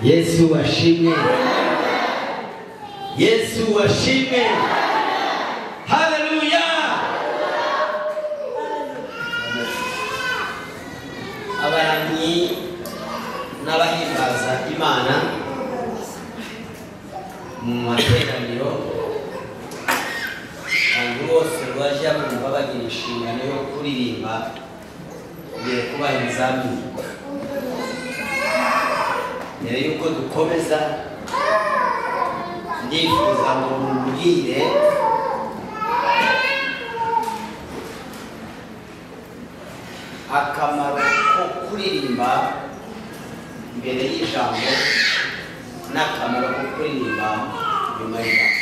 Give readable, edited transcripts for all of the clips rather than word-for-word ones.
Yesu ashimwe. Yesu ashimwe. Haleluya. Abaramyi n'abahimbaza Imana mu materaniro, abantu bose bajya bumva bagira inshingano yo kuririmba mbere kubaha ibizamini. Mbere yuko dukomeza, ndifuza ngo mumbwire akamaro ko kuririmba mbere y'ijambo n'akamaro ko kuririmba nyuma y'ijambo.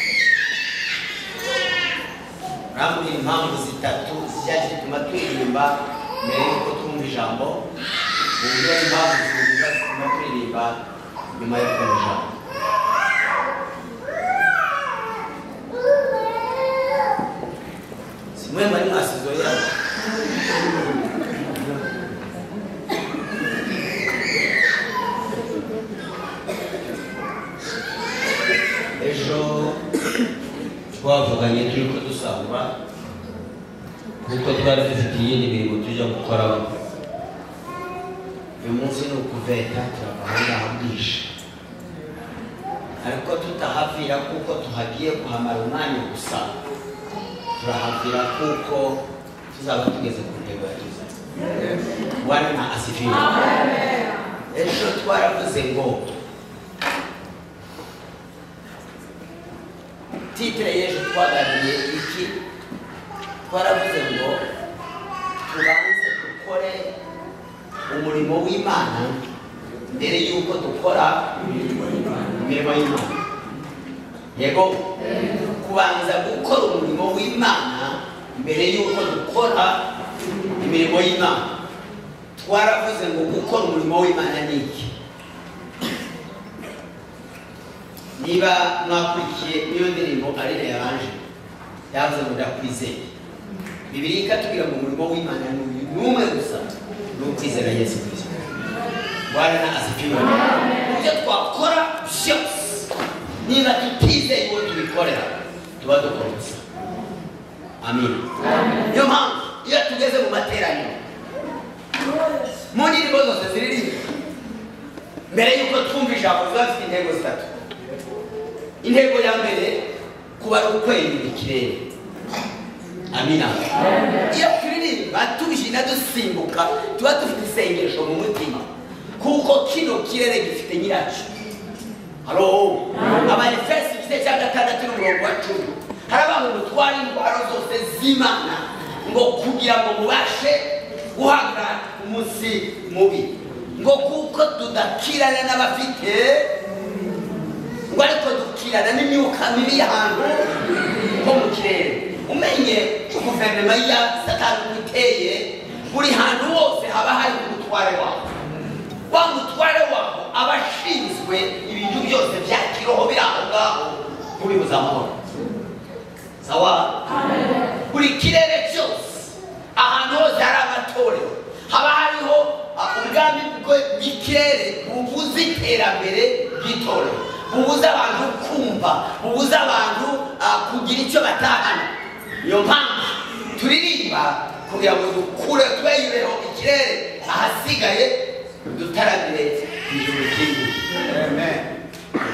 Urambwira impamvu zitatu zijya zituma turirimba mbere y'uko twumva ijambo, uburyo impamvu zituma turirimba nyuma yo kumva ijambo. Simwe mwari mwasizoya. Ejo twavuganye turi ko dusahura kuko twari dufite iyindi mirimo tujya gukoraho. Uyu munsi ni ukuveta, turava aho ngaho bwije, ariko tutahavira kuko tuhagiye kuhamara umwanya gusa, turahavira kuko tuzaba tugeze ku ntego yatuzanye. Bwana na asifiwe. Ejo twaravuze ngo titre y'ejo twaganiriye iki? Twaravuze ngo tubanze dukore umurimo w'Imana mbere y'uko dukora imirimo y'Imana. Yego, kubanza gukora umurimo w'Imana mbere y'uko dukora imirimo y'Imana. Twaravuze ngo gukora umurimo w'Imana ni iki? Niba mwakurikiye niyo ndirimbo Aline yabanje, yavuze ngo ndakwizeye. Bibiliya ikatubwira ngo umurimo w'Imana ni uyu n'umwe gusa, ni ukwizera Yesu Kristo. Bwana na asifiwe. Ibyo twakora byose niba tutizeye uwo tubikorera, tuba dukora ubusa. Amin. Niyo mpamvu iyo tugeze mu materaniro, mu ndirimbo zose ziririmba, mbere y'uko twumva ijambo ziba zifite intego zitatu. Intego ya mbere kuba ari ukwemera ikirere. Amina. Iyo turirimba tubyina dusimbuka, tuba dufite isengesho mu mutima, kuko kino kirere gifite nyiracyo. Halo, Abaefeso igice cya 6 n'umurongo wa 10, hari abantu mutwara indwara zose z'Imana ngo kugira ngo mubashe guhagarara umunsi mubi, ngo kuko tudakirana n'abafite, ngo ariko dukirana n'imyuka mibi y'ahantu ho mu kirere. Umenye guverinoma ya Satani iteye, buri hantu hose haba hari umutware waho. Wa mutware waho aba ashinzwe ibintu byose bya kiroho biri aho ngaho kubibuza amahoro. Sawa? Buri kirere cyose, ahantu hose hari amatorero, haba hariho ubwami bw'ikirere bubuza iterambere ry'itorero, bubuza abantu kumva, bubuza abantu kugira icyo batahana. Niyo mpamvu turirimba kugira ngo dukure tweyureho ikirere, ahasigaye dutaramire ijuru kingi. Amen.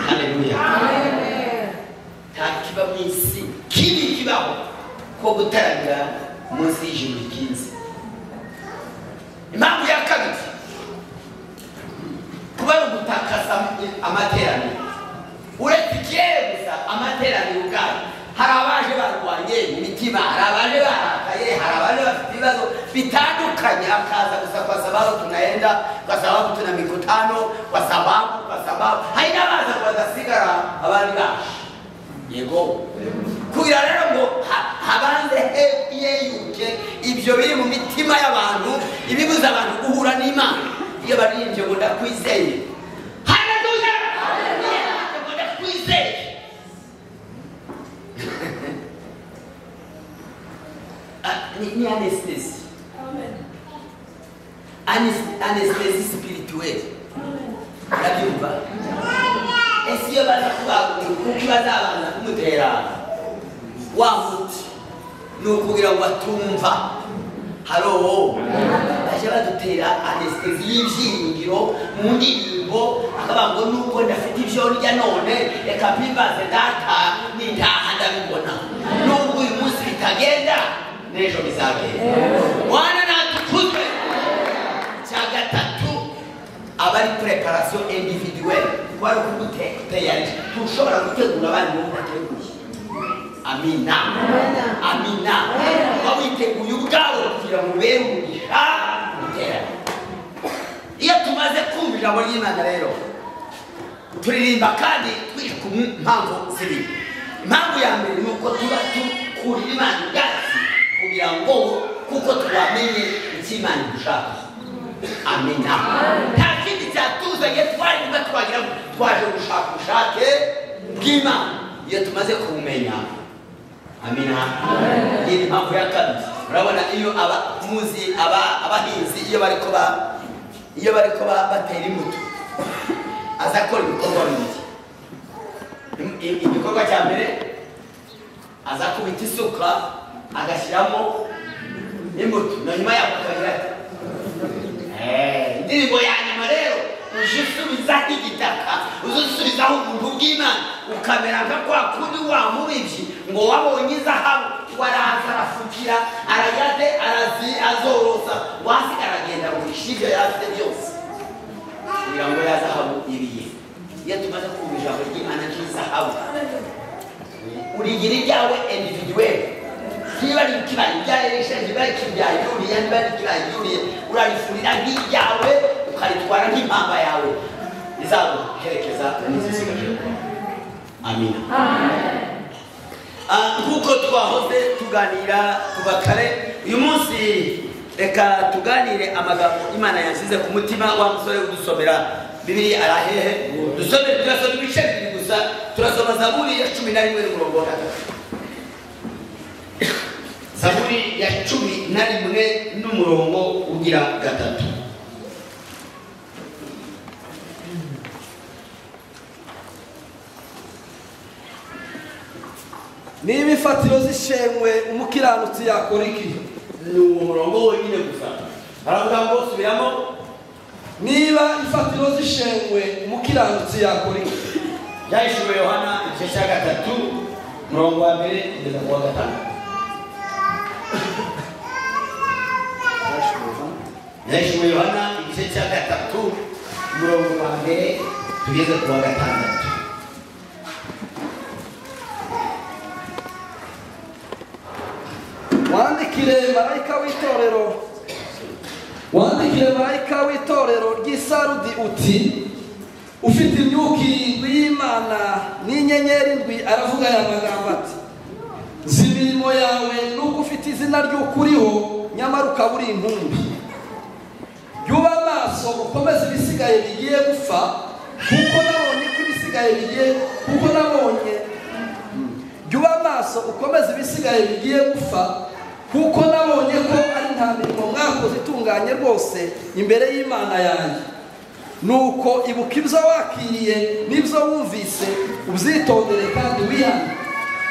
Haleluya. Nta kiba mu isi kibi kibaho ko gutaramira munsi y'ijuru rikinze. Impamvu ya kabiri kuba ari ugutakaza amateraniro. Uretse ikirere gusa, amateraniro ubwayo, hari abaje barwanye mu mitima, hari abaje barakaye, hari abaje bafite ibibazo bitandukanye, akaza gusa kwa sababu tunaenda, kwa sababu tuna mikutano, kwa sababu hari n'abaza ngo badasigara abandi baje. Yego, kugira rero ngo habanze yeyuke ibyo biri mu mitima y'abantu, ibibuza abantu guhura n'Imana. Iyo baririmbye ngo ndakwizeye, haleluya, ngo ndakwizeye. Ni anesthésie. Anesthésie spirituelle. Ndabyumva. Iyo baza kubaga kuko bazabanza kumutera wa muti ni ukugira ngo atumva. Halo, baje badutera anestesi y'ibyiringiro mu ndirimbo, akavuga ngo nubwo ndafite ibyo ndya none reka mpimbaze data nintaha ndabibona, nubwo uyu munsi bitagenda n'ejo bizagenda. Bwana natukuzwe. Cya gatatu aba ari preparation individuelle, kuko ari ukuguteyarisha, ntushobora gutegura abandi ngo ubateguye. Amina, amina. Uba witeguye ubwawe kugira ngo ubere umugisha iterane. Iyo tumaze kumva ijambo ry'Imana rero turirimba kandi twica ku mpamvu zibiri. Impamvu ya mbere ni uko tuba dukurira Imana ubwatsi kugira ngo kuko twamenye icyo Imana idushaka. Amina. Nta kindi cyatuzanye twari kuba twagira ngo twaje gushaka ubushake bw'Imana. Iyo tumaze kubumenya, amina. Iyi ni impamvu ya kabiri. Urabona iyo muzi abahinzi iyo bariko batera imbuto, aza akora ibikorwa bibiri. Igikorwa cya mbere aza kubita isuka agashyiramo imbuto, na nyuma yaho akagira ati indirimbo ya nyuma rero uje usubizaho igitaka, uje usubizaho ubuntu bw'Imana, ukamera nka kwa kundi wa mubibyi ngo wabonye izahabu, waraza arafukira arayate arazi azorosa, wasigara aragenda agurisha ibyo yari afite byose kugira ngo ya zahabu ibiye. Iyo tumaze kumva ijambo ry'Imana nk'izahabu, urigira ibyawe individuel. Niba ari ikibaya ibya Elisha, niba ari ikibaya Yuriya, niba ari ikibaya Yuriya, urarifurira nk'ibyawe, ukaritwara nk'impamba yawe izaguherekeza n'izo usigaje. Amina. Nk'uko twahoze tuganira kuva kare, uyu munsi reka tuganire amagambo Imana yanshyize ku mutima. Wa musore udusomera Bibiliya arahehe? Dusome, turasoma ibice bibiri gusa. Turasoma Zaburi ya 11 n'umurongo wa 3. Zaburi ya 11 n'umurongo ugira 3. Niba imfatiro zishenywe umukiranutsi yakora iki? Ni uwo murongo wonyine gusa. Baravuga ngo subiramo. Niba imfatiro zishenywe umukiranutsi yakora iki? Byahishuwe Yohana igice cya 3 umurongo wa 1 kugeza ku wa 5. Byahishuwe Yohana igice cya 3 umurongo wa 1 tugeze ku wa 6. Wandikire marayika w'itorero ry'i Sarudi uti ufite imyuka irindwi y'Imana n'inyenyeri indwi aravuga aya magambo ati nzi imirimo yawe nuko ufite izina ry'ukuriho nyamara ukaba uri intumbi. Jya amaso ukomeze ibisigaye bigiye gupfa, kuko nabonye ko ibisigaye bigiye kuko nabonye jya amaso ukomeze ibisigaye bigiye gupfa, kuko nabonye ko ari nta mirimo mwakoze itunganye rwose imbere y'Imana yanjye. Nuko ibuka ibyo wakiriye n'ibyo wumvise ubyitondere kandi wihane.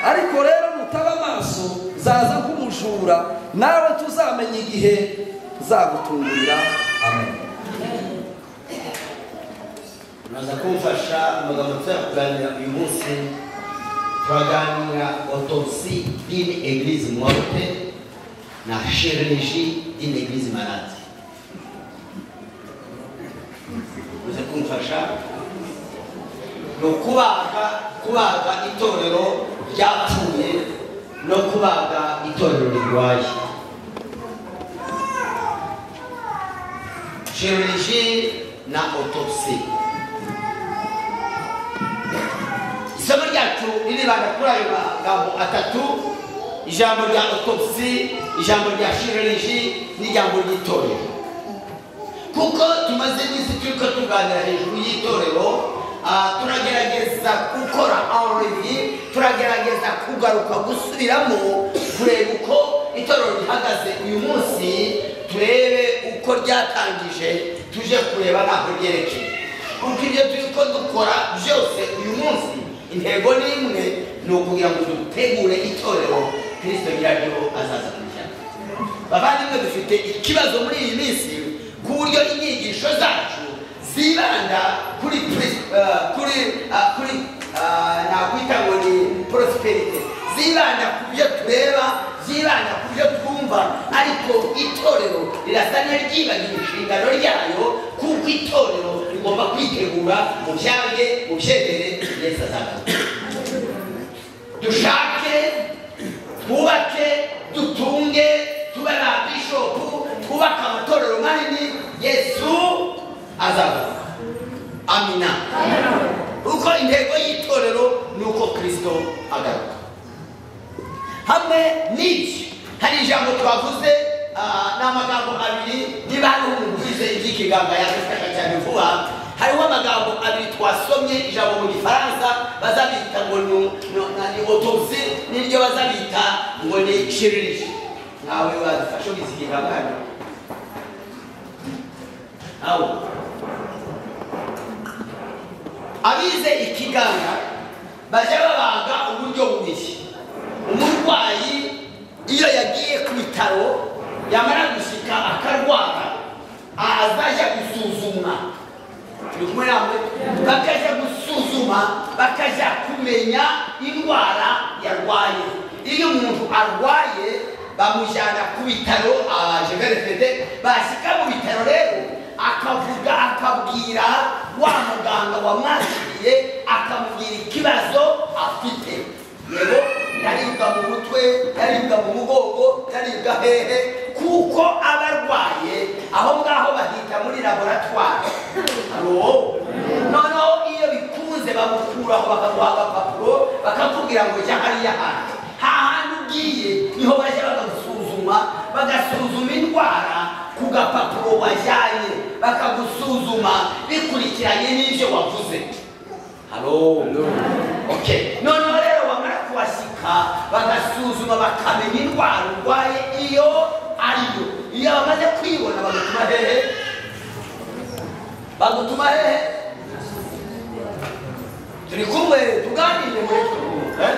Ariko rero nutaba amaso zaza nk'umujura, nawe tuzamenya igihe zagutungurira. Amen. Muraza kumfasha amagambo tuzakuganira uyu munsi. Turaganira autopsie d'une église morte na chirurgie d'une église malade. Uze kumfasha no kubaga itorero ryapfuye no kubaga itorero rirwaye. Chirurgie na autopsie. Isomo ryacu riribanda kuri ayo magambo atatu: ijambo rya autopsie, ijambo rya chirurgie n'ijambo ry'itorero. Kuko tumaze iminsi turiko tuganira hejuru y'itorero, turagerageza gukora en revue, turagerageza kugaruka gusubiramo kureba uko itorero rihagaze uyu munsi, turebe uko ryatangije, tuje kureba n'aho ryerekeye. Kuko ibyo turi ko dukora byose uyu munsi, intego ni imwe, ni ukugira ngo dutegure itorero Kristo nyiraryo azaza kujyana. Bavandimwe, dufite ikibazo muri iyi minsi ku buryo inyigisho zacu zibanda kuri nakwita ngo ni prosperity, zibanda ku byo tureba, zibanda ku byo twumva, ariko itorero rirasa n'iryibagiwe inshingano ryayo, kuko itorero rigomba kwitegura mu byange, mu byemere Yesu azagaruka. Dushake, twubake, dutunge, tube ba bishopu, twubake amatorero manini, Yesu azagaruka. Amina. Kuko intego y'itorero ni uko Kristo agaruka. Hamwe n'iki hari ijambo twavuze, ni amagambo abiri. Niba hari umuntu wize iby'ikigamba yadufasha cyane vuba. Hariho amagambo abiri twasomye, ijambo mu Gifaransa bazabita ngo ni autopsie, n'iryo bazabita ngo ni chirurgie. Nawe wadufasha wize ikigamba aho. Abize ikiganga bajya babaga uburyo bubiri. Umurwayi iyo yagiye ku bitaro yamara gushika akarwara, azajya gusuzumwa. Turi kumwe namwe? Bakajya gusuzuma, bakajya kumenya indwara yarwaye. Iyo umuntu arwaye bamujyana ku bitaro, bashyika mu bitaro rero akavuga, akabwira wa muganga wamwakiriye, akamubwira ikibazo afite. Yego, yaribwa mu mutwe, yaribwa mu mugongo, yaribwa hehe, kuko aba arwaye aho ngaho bahita muri laboratoire. Noneho iyo bikunze bamukuraho bakaguha agapapuro, bakakubwira ngo jya hariya hantu. Hahandi ugiye niho bajya bakagusuzuma, bagasuzuma indwara ku gapapuro wajyanye, bakagusuzuma bikurikiranye n'ibyo wavuze. Halo. Okay. Noneho rero bamara kuwashyika bagasuzuma, bakamenya indwara urwaye iyo ariyo. Iyo bamaze kwibona bagutuma hehe? Bagutuma hehe? Turi kumwe tuganire muri twe.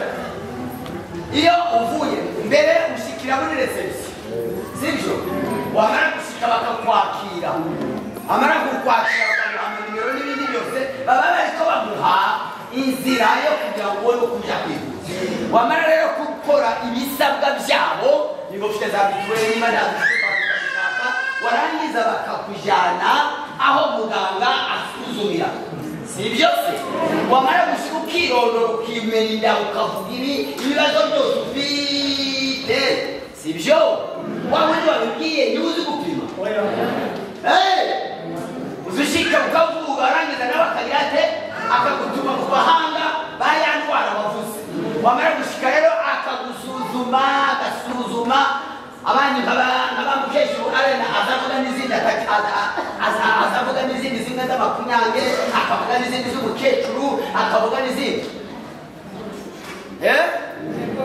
Iyo uvuye mbere ushyikira muri reception, sibyo? Wamara gushyika bakakwakira, amara kukwakira bakaguha nimero n'ibindi byose, baba bariko baguha inzira yo kugira ngo ubone uko ujya kwivuza. Wamara rero gukora ibisabwa byabo, niba ufite za mituweli, niba ntazifite bakabishaka, warangiza bakakujyana aho muganga asuzumira. Si byo se? Wamara gushyika ukirondora, ukimenya inda, ukavuga ibi ibibazo byose ufite, si byo? Wa wundi wabibwiye niwe uzi gupima. Uzushika ukavuga, warangiza nawe akagira ate? Akagutuma ku bahanga ba ya ndwara wavuze. Wamara gushika rero akagusuzuma, agasuzuma abandi nkaba mukecuru arena azavuga n'izindi, azavuga n'izindi zimwe z'abakunyange, akavuga n'izindi z'umukecuru, akavuga n'izindi.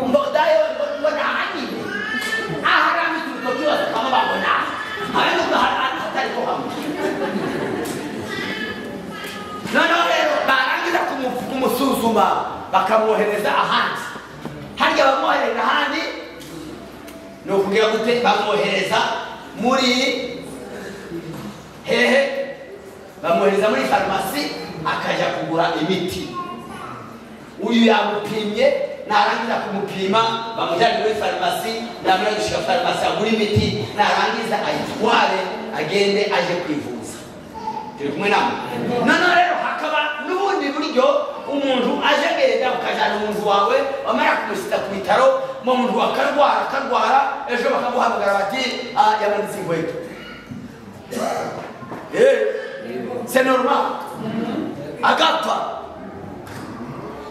Mbodayo mbona hanyine aharambitse urutoki bose bakaba babona habe nubwo hatari ko hamwe. Noneho rero barangiza kumusuzuma bakamwohereza ahandi. Harya bamwohereza ahandi ni ukugira gute? Bamwohereza muri hehe? Bamwohereza muri farumasi akajya kugura imiti. Uyu yamupimye, narangiza kumupima bamujyana muri farumasi, namara gushika farumasi agura imiti, narangiza ayitware agende aje kwivuza. Turi kumwe namwe? Noneho rero hakaba n'ubundi buryo umuntu aje agenda, ukajyana umuntu wawe, wamara kumushyira ku bitaro, umuntu akarwara akarwara, ejo bakaguhamagara bati yamanitse inkweto. C'est normal. Agapfa.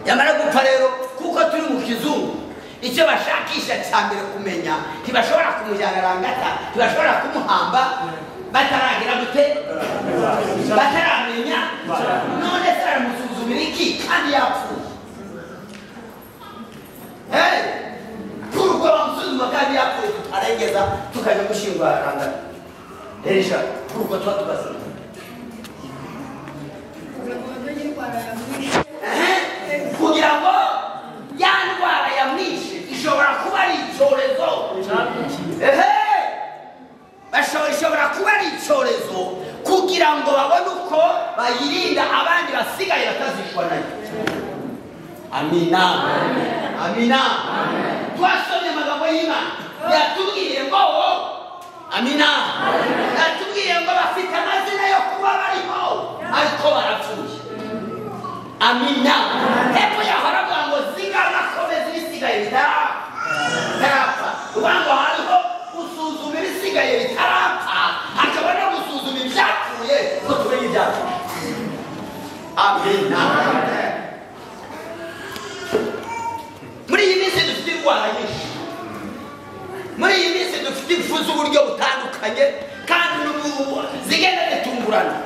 Yamara gupfa rero, kuko turi mu kizungu, icyo bashakisha cya mbere kumenya, ntibashobora kumujyana rangata, ntibashobora kumuhamba bataragira gute? Bataramenya. None se baramusuzumira iki kandi yapfuye? Kuko bamusuzuma kandi yapfuye, tutarengeza tukajya gushyingura rangata. Erisha, kuko tuba tubasanga. n'abandi basigaye batazishwa nayo. Amina. Amina. Twasomye amagambo y'Imana yatubwiye ngo amina, yatubwiye ngo bafite amazina yo kuba bariho ariko barapfuye. Amina. Hepfo yaho haravuga ngo zigama komeza ibisigaye bitarapfa. Uvuga ngo hariho gusuzuma ibisigaye bitarapfa, hakaba no gusuzuma ibyapfuye ngo tumenye ibyapfuye. Amina. Muri iyi minsi dufite indwara nyinshi, muri iyi minsi dufite impfu z'uburyo butandukanye kandi zigenda zitungurana,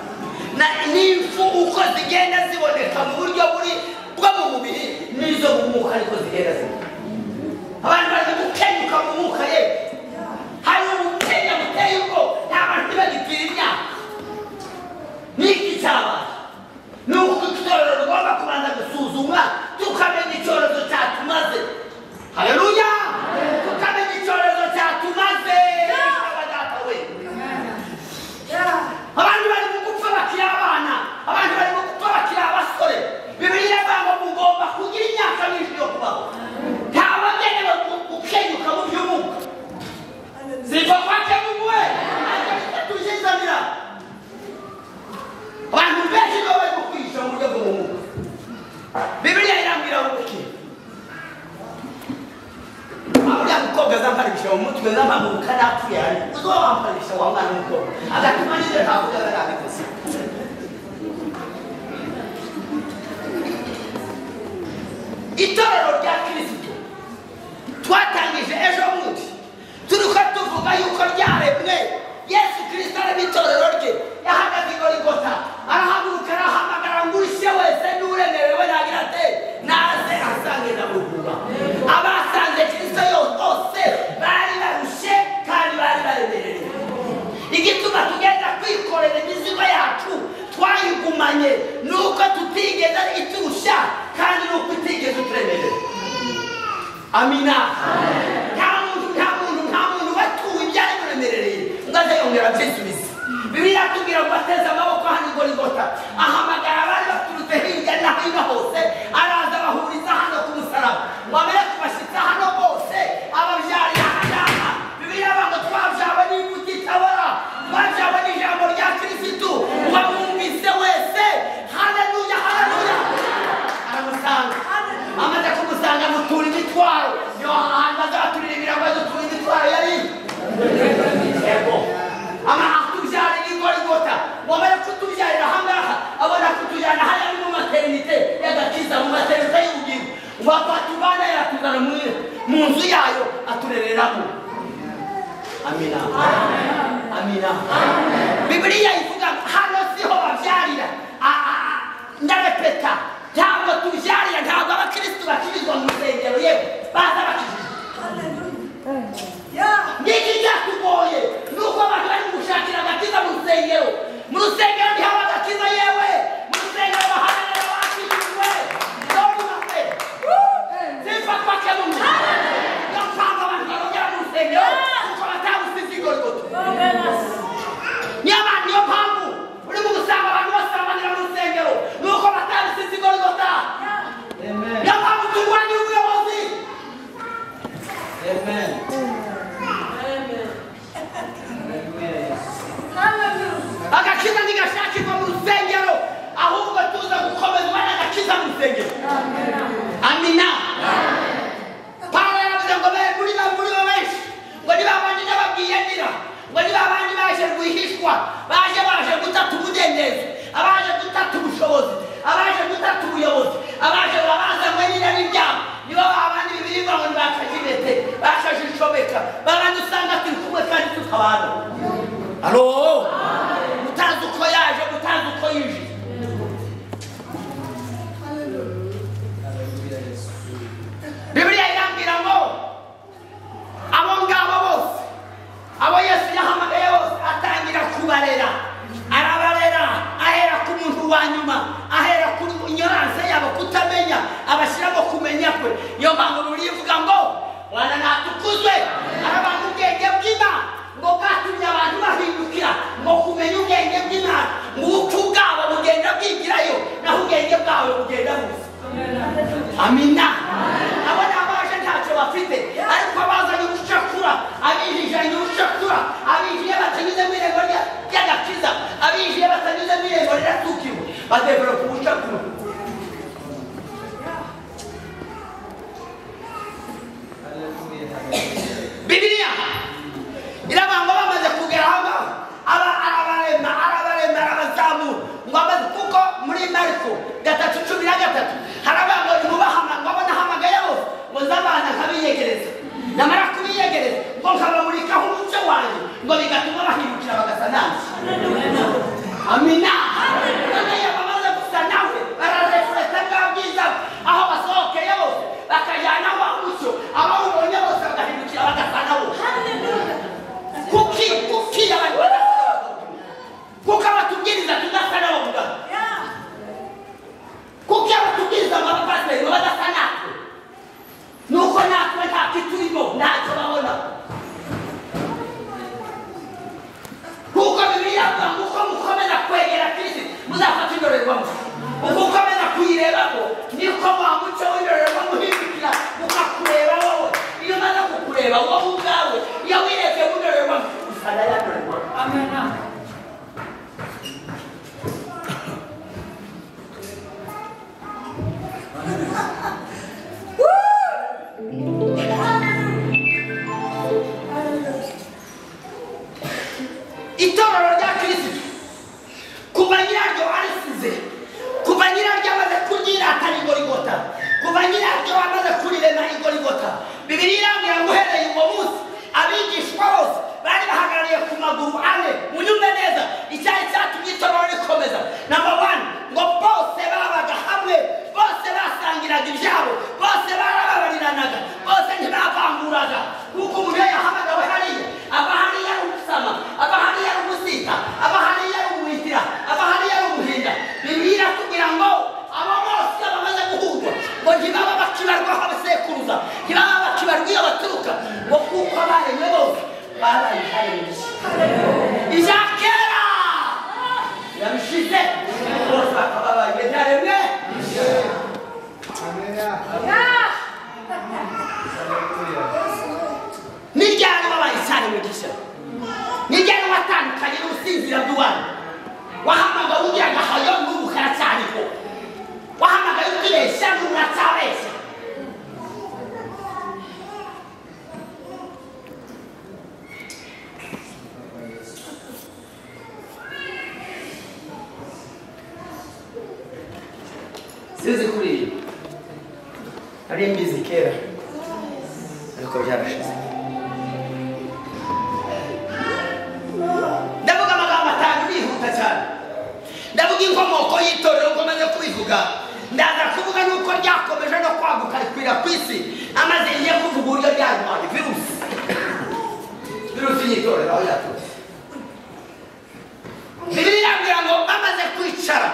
n'impfu uko zigenda ziboneka mu buryo buri bwo mu mubiri n'izo mu mwuka ariko zigenda ziboneka. Abantu bari gukenyuka mu mwuka ye, hari ubukenya buteye ubwoba, nta bantu ntibagipfira imyaka. N'iki cyabaye? Ni uko itorero rigomba kubanza gusuzumwa tukamenya icyorezo cyatumaze. Haleluya! Tukamenya icyorezo cyatumaze. Abantu bari mu gupfa bakiri abana, abantu bari mu gupfa bakiri abasore. Bibiliya iravuga ngo mugomba kugira imyaka myinshi yo kubaho. Nta wagenewe gukenyuka mu by'umwuka. Ziva kwake Mungu we, tujizanira. Abantu benshi nibo bari kwihisha mu buryo bw'umwuka. Bibiliya irambwira ngo iki? Uriya mukobwa azamparisha mu mutwe n'amaguruka napfuye ari uzo wamparisha wa mwana w'umukobwa agatuma n'ibyo ntavuga yarabikoze. Itorero rya Kristo twatangije ejo bundi turiko tuvuga yuko ryaremwe. Yesu Kristo arema itorero rye, yahagaze i Goligota arahaguruka arahamagara ngo urishe wese n'uremerewe nagira ate naze asange ndamuruhura. Abasanze Kristo yose bari barushe kandi bari baremerewe. Igituma tugenda kwikorera imizigo yacu twayigumanye nuko tutigeze iturusha kandi nuko itigeze uturemerera. Amina. Nta muntu watuwe ibyari biremerereye ngo aze yongera abyisubize. Bibiliya iratubwira ngo ateze amaboko hano i Goligota ahamagara abari baturutse hirya no hino hose, araza abahuriza hano ku musaraba ngo amere kubashyitsa hano bose ababyarira aha. Bibiliya iravuga ngo twabyawe n'imbuto itabora, twabyawe n'ijambo rya Kristo, uwamwumvise wese. Haleluya, haleluya. Aramusanga, amaze kumusanga amutura imitwaro. Niyo hantu azaturirimbira ngo aduture imitwaro yari yego. Ama atubyarira i Goligota, wamara kutubyarira aha ngaha abona kutujyana hariya ni mu maternite y'agakiza, mu maternite y'ubugingo. Wafata ubana yatuzana mu nzu yayo aturereramo. Amina. Amina. Bibiliya ivuga hano siho babyarira. Ndarepeta, ntabwo tubyarira, ntabwo abakristo bakirizwa mu rusengero, yewe baza bakijijwe. Niki cyatugoye nuko abantu bari gushakira agakiza mu rusengero. Mu rusengero ntihaba agakiza yewe, mu rusengero bahagarara bakijijwe. Ziva kwake Mungu. Niyo mpamvu abantu barongera mu rusengero kuko batabusize i Goligota. Niyo mpamvu urimo gusanga abantu basambanira mu rusengero nuko batabusize i Goligota. Niyo mpamvu turwanya ubuyobozi. Amen. Agakiza ntigashakirwa mu rusengero, ahubwo tuza gukomezwa n'agakiza mu rusengero. Amina. Pawulo yaravuze ngo muri bo benshi ngo ni babandi n'ababwiye nira, ngo ni babandi baje rwihishwa, baje gutata umudendezo, abaje gutata ubushobozi, abaje gutata ubuyobozi, abaje babazanywe n'irari ryabo. Nibo babandi Bibiliya ivuga ngo ntibakajibete, bakajishomeka, babandi usanga turi kumwe kandi tutabana. Alo, utazi uko yaje, utazi uko yinjiye. Bibiliya irambwira ngo abo ngabo bose, abo Yesu yahamagaye bose, atangira kubarera, arabarera, ahera ku muntu wa nyuma, ahera Amina. Abo ni abaje ntacyo bafite, ariko abazanye ubucakura, abinjijanye ubucakura, abinjiye batanyuze mu irembo ry'agakiza, abinjiye batanyuze mu irembo riratukiwe, badevelopa ubucakura. Bibiliya iravuga ngo bamaze kugera aho ngaho, arabarema, arabarema, arabazamura, ngo amaze, kuko muri Mariko 3:13 haravuga ngo nimubahama, ngo abo nahamagaye bose ngo nzabana nkabiyegereza, namara kubiyegereza ngo nkabamurikaho umucyo wanjye, ngo bigatuma bahindukira bagasa nanjye. Amina. None iyo bamaze gusa nawe bararefureta bwa bwiza aho basohokeye bose bakajyana wa mucyo, abawubonye bose bagahindukira bagasa nabo. Kuki abantu badasa? Kuko abatubwiriza tudasa nabo mugabo. Kuki abatubwiriza ngo abapasiteri ngo badasa natwe? Nuko natwe nta kiturimo, ntacyo babona. Kuko Bibiliya ivuga ngo uko mukomeza kwegera Kristo muzafata indorerwamo, uko ukomeza kuyirebamo niko wa mucyo w'indorerwamo uhindukira ukakureba wowe. Iyo umaze kukureba wowe ubwawe, iyo wirebye mu ndorerwamo usa na ya ndorerwamo. Amina. Itorero rya Kristo kuva nyiraryo arisize, kuva nyiraryo amaze kuryiratana igorigota, kuva nyiraryo amaze kurirema igorigota, Bibiliya irambwira ngo uhereye uwo munsi abigishwa bose bari bahagarariye ku maguru ane. Munyumve neza icyari cyatumye itorero rikomeza. Number 1, ngo bose babaga hamwe, bose basangiraga ibyabo, bose barababariranaga, bose ntibavanguraga. Kuko umuntu iyo yahamagawe hariya, aba hariya ari umusama, aba hariya ari umusita, aba hariya ari umuhitira, aba hariya ari umuhinda. Bibiliya iratubwira ngo abo bose bamaze guhurwa ngo ntibaba bakibarwaho abasekuruza, ntibaba bakibarwa iyo baturuka, ngo kuko abaremwe bose babaye ibyaremwe bishya. Ibya kera birabishize, bose bakaba babaye ibyaremwe bishya. Ni ryari wabaye icyaremwe gishya? Ni ryari watandukanye n'ubusinzira bw'iwanyu? Wahamagawe ugira agahayo n'ubu karacyariho, wahamagaye ukibeshya n'ubu uracyabeshya. Sinzi kuri iyi nari mbizi kera, ariko byarashize. Ndavuga amagambo atanu nihuta cyane. Ndavuga inkomoko y'itorero ngo maze kubivuga, ndaza kuvuga nuko ryakomeje no kwaguka rikwira ku isi, amaze ngiye kuvuga uburyo ryarwaye virusi. Virusi y'itorero aho yaturutse. Bibiliya irambwira ngo bamaze kwicara,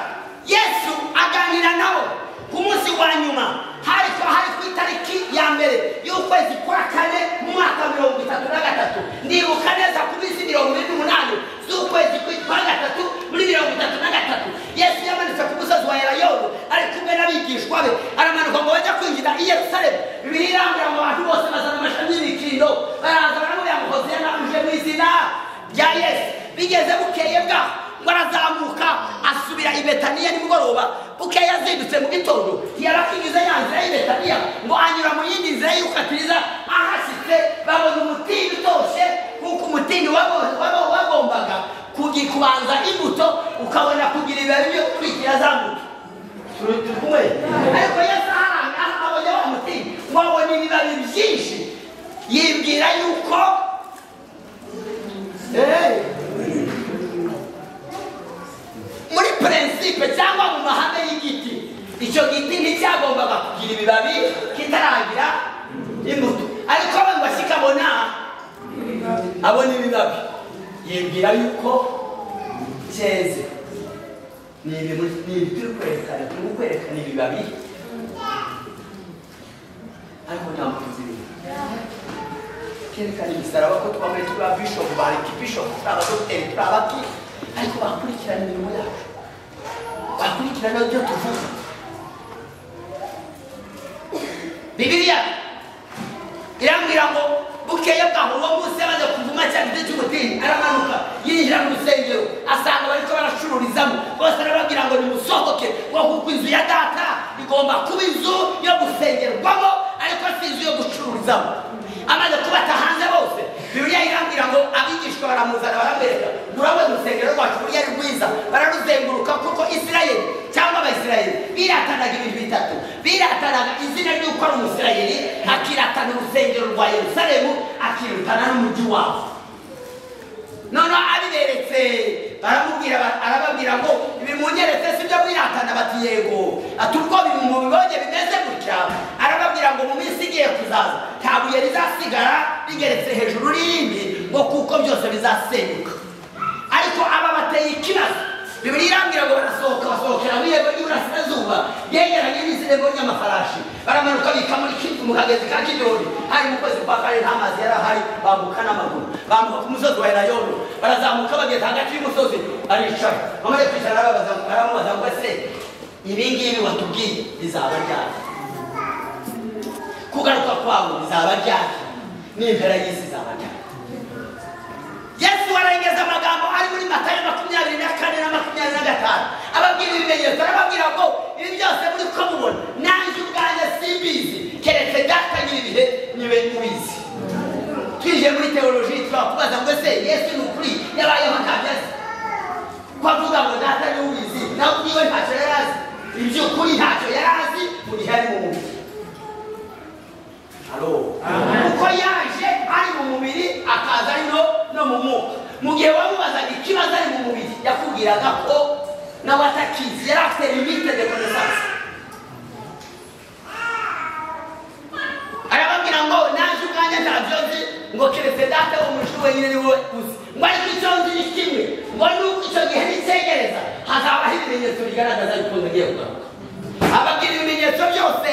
Yesu aganira nabo ku munsi wa nyuma, hari ku itariki ya 1 y'ukwezi kwa 4 mu mwaka 33. Ndibuka neza ku minsi 28 z'ukwezi kwa 3 muri 33, Yesu yamanutse ku musozi wa Elayono ari kumwe n'abigishwa be, aramanuka ngo bajya kwinjira i Yerusalemu. Bibiliya irambwira ngo abantu bose bazana amashami y'imikindo, baraza baramubwira ngo Hoziyana uje mu izina rya Yesu. Bigeze bukeye bwaho ngo arazamuka asubira i Betaniya nimugoroba. Bukeye azindutse mu gitondo, ntiyarakinyuze ya nzira y'i Betaniya, ngo anyura mu yindi nzira y'ukatiriza. Ahashyitse babona umutini utoshye, kuko umutini wagombaga kubanza imbuto ukabona kugira ibibabi byo gutwikira za mbuto. Turi kumwe? Ariko Yesu abonye wa mutini ngo abona ibibabi byinshi, yibwira yuko muri principe cyangwa mu mahame y'igiti, icyo giti nticyagombaga kugira ibibabi kitaragira imbuto. Ariko we ngo ashike abona ibibabi, yibwira yuko cyeze. Ni ibi turi kwerekana, turi kwerekana ibibabi, ariko nta mbuto zirimo. Kerekana imisaraba ko twambaye, turi ba bishop, ba archbishop, turi abadogiteri, turi abaki, ariko bakurikirana imirimo yacu, bakurikirana ibyo tuvuga. Bibiliya irambwira ngo bukeye bwaho uwo munsi yamaze kuvuma cya giti cy'umutini, aramanuka yinjira mu rusengero, asanga bariko baracururizamo bose, arababwira ngo nimusohoke, ngo kuko inzu ya data igomba kuba inzu yo gusengerwamo, ariko si inzu yo gucururizamo. Amaze kubata hanze bose, Bibiliya irambwira ngo abigishwa baramuzana baramwereka, murabona urusengero rwacu burya ari rwiza, bararuzenguruka kuko Isirayeli cyangwa Abayisirayeli biratanaga ibintu bitatu. Biratanaga izina ry'uko ari Umusirayeli, akiratana urusengero rwa Yerusalemu, akirutana n'umujyi wabo. Noneho abiberetse baramubwira, arababwira ngo ibi munyeretse si byo mwiratana? Bati yego. Ati ubwo mubibonye bimeze gutya, arababwira ngo mu minsi igiye kuzaza nta buye rizasigara rigeretse hejuru n'irindi, ngo kuko byose bizasenyuka. Ariko aba bateye ikibazo. Bibiliya irambwira ngo barasohoka, basohokera mu irembo ry'iburasirazuba yegeranye n'irembo ry'amafarashi, baramanuka bika muri Kivu mu kagezi ka Kidoni. Hari mu kwezi kwa kane, nta mazi yari ahari, bambuka n'amaguru, bambuka ku musozi wa Elayono, barazamuka bageze hagati y'umusozi aricara. Bamaze kwicara baramubaza ngo ese ibi ngibi watubwiye bizaba ryari? Kugaruka kwawe bizaba ryari? N'impera y'isi izaba ryari? Yesu arengeza amagambo ari muri Matayo 24 na 25, ababwira ibimenyetso, arababwira ngo ibi byose muri ko mubona, nanjye ubwanjye simbizi, keretse data nyir'ibihe niwe mubizi. Twinjiye muri teoloji twakubaza ngo ese Yesu ni ukuri yabayeho ntabyo azi? Ko avuga ngo data niwe ubizi, nawe ubwiwe ntacyo yari azi. Iby'ukuri ntacyo yari azi mu gihe ari mu mubiri. Kuko yaje ari mu mubiri, akaza ari no mu mwuka. Mu gihe wamubazaga ikibazo ari mu mubiri, yakubwiraga ko nawe atakizi, yari afite limite de connaissance. Arababwira ngo nanjye ubwanjye ntabyo nzi, ngo keretse data wo mu ijuru wenyine niwe uzi. Ngo ariko icyo nzi ni kimwe, ngo nuko icyo gihe nicyegereza hazabaho ibimenyetso bigaragaza yuko ngiye kugaruka. Ababwira ibimenyetso byose,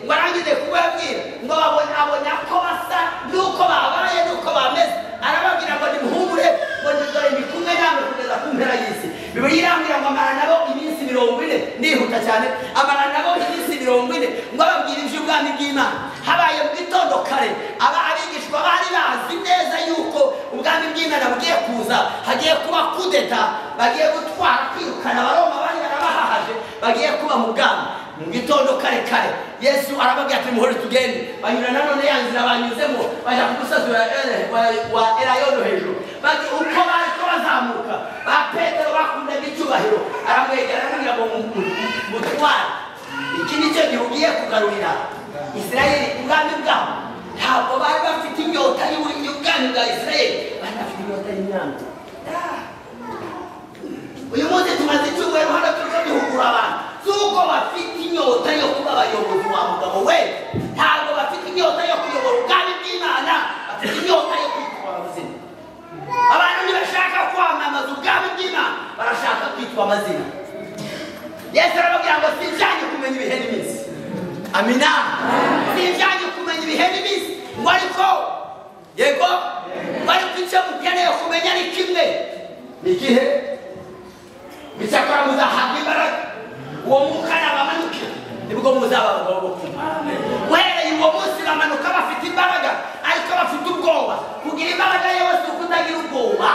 ngo arangize kubabwira ngo abona ko basa nuko babaye nuko bameze, arababwira ngo nimuhumure, ngo dore ndi kumwe namwe kugeza ku mpera y'isi. Bibiliya irambwira ngo amara nabo iminsi 40, ndihuta cyane, amara nabo iminsi 40 ngo ababwire iby'ubwami bw'Imana. Habaye mu gitondo kare, aba abigishwa bari bazi neza yuko ubwami bw'Imana bugiye kuza, hagiye kuba kudeta, bagiye gutwara kwirukana Abaroma bari barabahahaje, bagiye kuba mu bwami. Mu gitondo kare kare Yesu arababwira ati muhore tugende. Banyura nanone ya nzira banyuzemo, bajya ku musozi wa Elayono hejuru. Bati uko bariko bazamuka, ba Petero bakundaga icyubahiro, aramwegera aramubwira ngo mutware, iki nicyo gihe ugiye kugarurira Isirayeli ubwami bwabo. Ntabwo bari bafite inyota y'ubwami bwa Isirayeli, bari bafite inyota y'imyami. Uyu munsi tumaze icyumweru hano turiko duhugura abantu z'uko bafite inyota yo kuba abayobozi wa mugabo we. Ntabwo bafite inyota yo kuyobora ubwami bw'Imana, bafite inyota yo kwitwa amazina. Abantu ntibashaka kwamamaza ubwami bw'Imana, barashaka kwitwa amazina. Yesu arababwira ngo sinjanye kumenya ibihe n'iminsi. Amina. Sinjanye kumenya ibihe n'iminsi, ngo ariko yego, ngo ariko icyo mukeneye kumenya ni kimwe, ni igihe bicyakora muzahabwa imbaraga, uwo mwuka nabamanukira nibwo muzaba abagabo bo kumva. Uhereye uwo munsi bamanuka bafite imbaraga, ariko bafite ubwoba. Kugira imbaraga yewe si ukutagira ubwoba.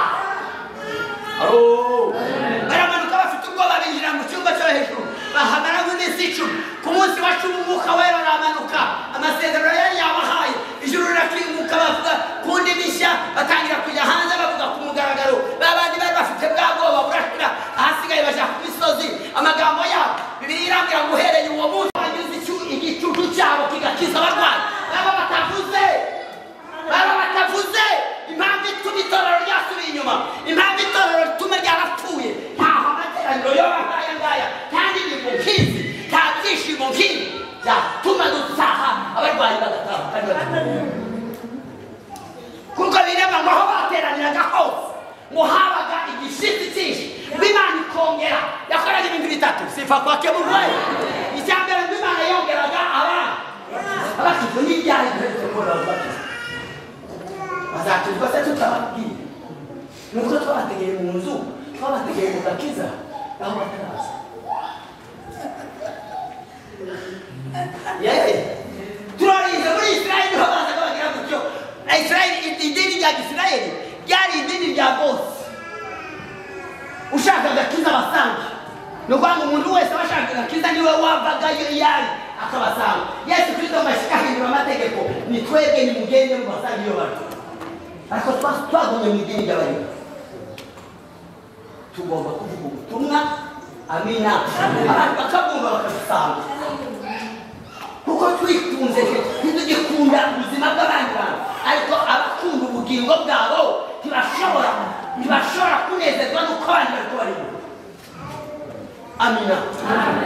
Baramanuka bafite ubwoba, binjira mu cyumba cyo hejuru, bahamara nk'iminsi 10. Ku munsi wa 10 umwuka wera aramanuka, amasezerano yari yabahaye, ijuru rirakinguka, bavuga ku ndimi nshya, batangira kujya hanze bavuga ku mugaragaro. Babandi bari bafite bwa bwoba burashira, ahasigaye baja ku misozi. Amagambo yabo Bibiliya irambwira ngo uhereye uwo munsi banyuze igicucu cyabo kigakiza abarwayi. Baba batavuze impamvu ituma itorero ryasubiye inyuma, impamvu itorero rituma ryarapfuye, ntaho amateraniro yoba nk'aya ngaya, nta ndirimbo nk'izi, nta byishimo nk'ibi byatuma dutaha abarwayi bagataha kandi bagataha. Kuko bireba ngo aho bateraniraga hose ngo habaga igishitsi cyinshi, ngo Imana ikongera. Yakoraga ibintu bitatu, sifa kwake Mungu. Icya mbere ngo Imana yongeraga abana abakizwa n'ibyari duherutse kubona bakizwa. Bazakizwa se tutababwiye? Nuko twabategeye mu nzu, twabategeye mu gakiza, aho bataraza. Yewe turabona Israeli, idini rya Israeli ryari idini rya bose. Ushaka agakiza basange. Ni ukuvuga ngo umuntu wese washaka agakiza niwe wavagayo iyari akabasanga. Yesu Kristo mbashika ahindura amategeko, ni twebwe nimugende mubasange iyo bari. Ariko twagumye mu idini ry'Abayuda. Tugomba kuvuga ubutumwa, amina. Abantu bakabumva bakabusanga. Kuko twikunze ntitugikunda ubuzima bw'abandi bantu, ariko abakunda ubugingo bwabo ntibashobora kunezerwa n'uko abandi bariko barimo. Amina.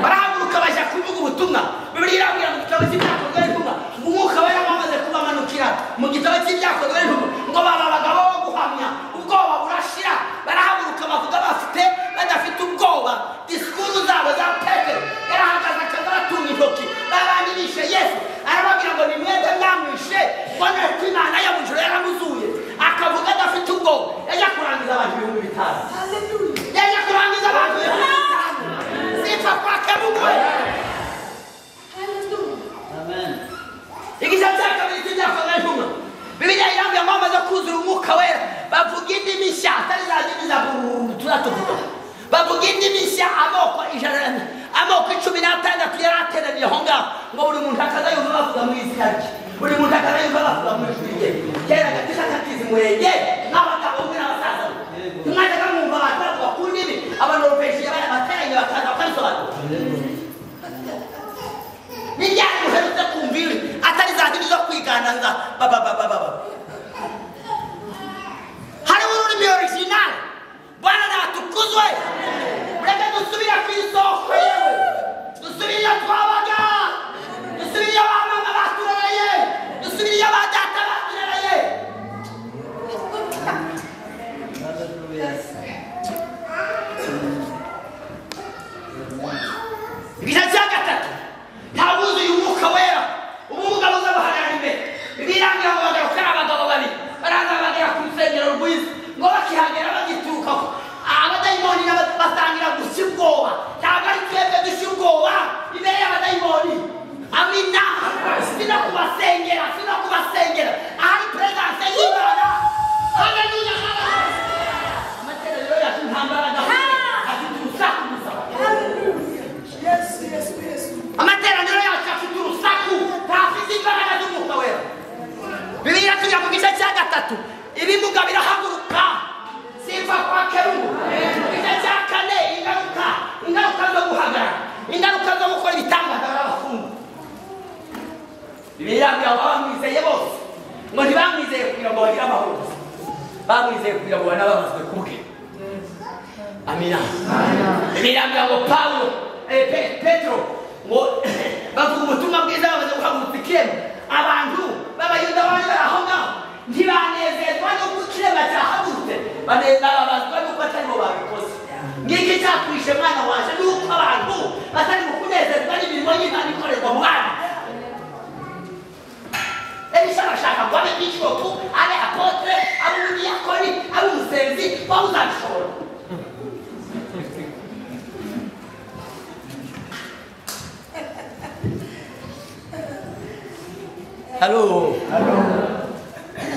Barahaguruka bajya kuvuga ubutumwa. Bibiliya irambwira mu gitabo cy'Ibyakozwe n'Intumwa, Umwuka Wera wamaze kubamanukira mu gitabo cy'Ibyakozwe n'Intumwa, ngo baba abagabo bo guhamya, ubwoba burashira. Barahaguruka bavuga bafite badafite ubwoba. Disikuru zabo za Petero yarahagaze akaza aratunga intoki, babandi bishe Yesu, arababwira ngo ni mwebwe mwamwishe, ngo ko Imana yo mu ijuru yaramuzuye. Akavuga adafite ubwoba. Yajya kurangiza abantu 5000. Yajya kurangiza abantu 5000. Sifa kwake Mungu. Amen. Igice cya kabiri cy'Ibyakozwe n'Intumwa, Bibiliya irambwira ngo bamaze kuzura Umwuka Wera bavuga indimi nshya, atari za ndimi za turatuvuga. Bavuga indimi nshya amoko 100, amoko 16 yari ateraniye aho ngaho, ngo buri muntu akaza yumva bavuga mu izina rye, buri muntu akaza yumva bavuga mu ijwi rye. Kera agakiza kakiza umurenge n'abagabo mwe n'abasaza, mwajyaga mwumva abantu bavuga ku ndimi, Abanoruvejiya bateranye bakaza bakabisobanura. Ni ryari muherutse kumva ijwi atari za ndimi zo kwigana nga ba ba ba ba ba? Hariho ururimi original. Bwana natukuzwe. Reka dusubire ku isoko yewe, dusubire iyo twabaga, dusubire iyo ba mama baturereye, dusubire iyo ba data baturereye. Igice cya gatatu, ntabuzuye Umwuka Wera, ubumuga buzabahagarara imbere. Birangira ngo bagaruka ari abagabo babiri, baraza bagera ku rusengero rwiza, ngo bakihagera bagiturukaho abadayimoni batangira gushya ubwoba. Ntabwo ari twebwe dushya ubwoba imbere y'abadayimoni. Amina. Sino kubasengera, sino kubasengera ahari presence y'Imana. Haleluya. Amateraniro yacu nta mbaraga afite urusaku gusa. Amateraniro yacu afite urusaku, ntafite imbaraga z'Umwuka Wera. Bibiliya tujya mu gice cya gatatu, ibimuga birahaguruka. Sifa kwake Mungu. Mu gice cya kane, ingaruka zo guhagarara, ingaruka zo gukora ibitangaza barabafunga. Bibiliya irambwira ngo abamwizeye bose, ngo ntibamwizeye kugira ngo bagire amahoro gusa, bamwizeye kugira ngo banababazwe kubwe. Amina. Bibiliya irambwira ngo Pawulo, Petero, ngo bavuga ubutumwa bwiza bamaze guhagurutsa ikirema. Abantu b'Abayuda bari bari aho ngaho ntibanezerwa n'uko ikirema cyahagurutse, bababazwa n'uko atari bo babikoze. Ngiki cyakwishe mwana wanje, n'uko abantu batari mu kunezerwa n'imirimo y'Imana ikorerwa mu bana. Elisha arashaka ngo abe bishopu, abe apotre, abe umudiyakoni, abe umusenzi, wowe uzabishobora. Halo.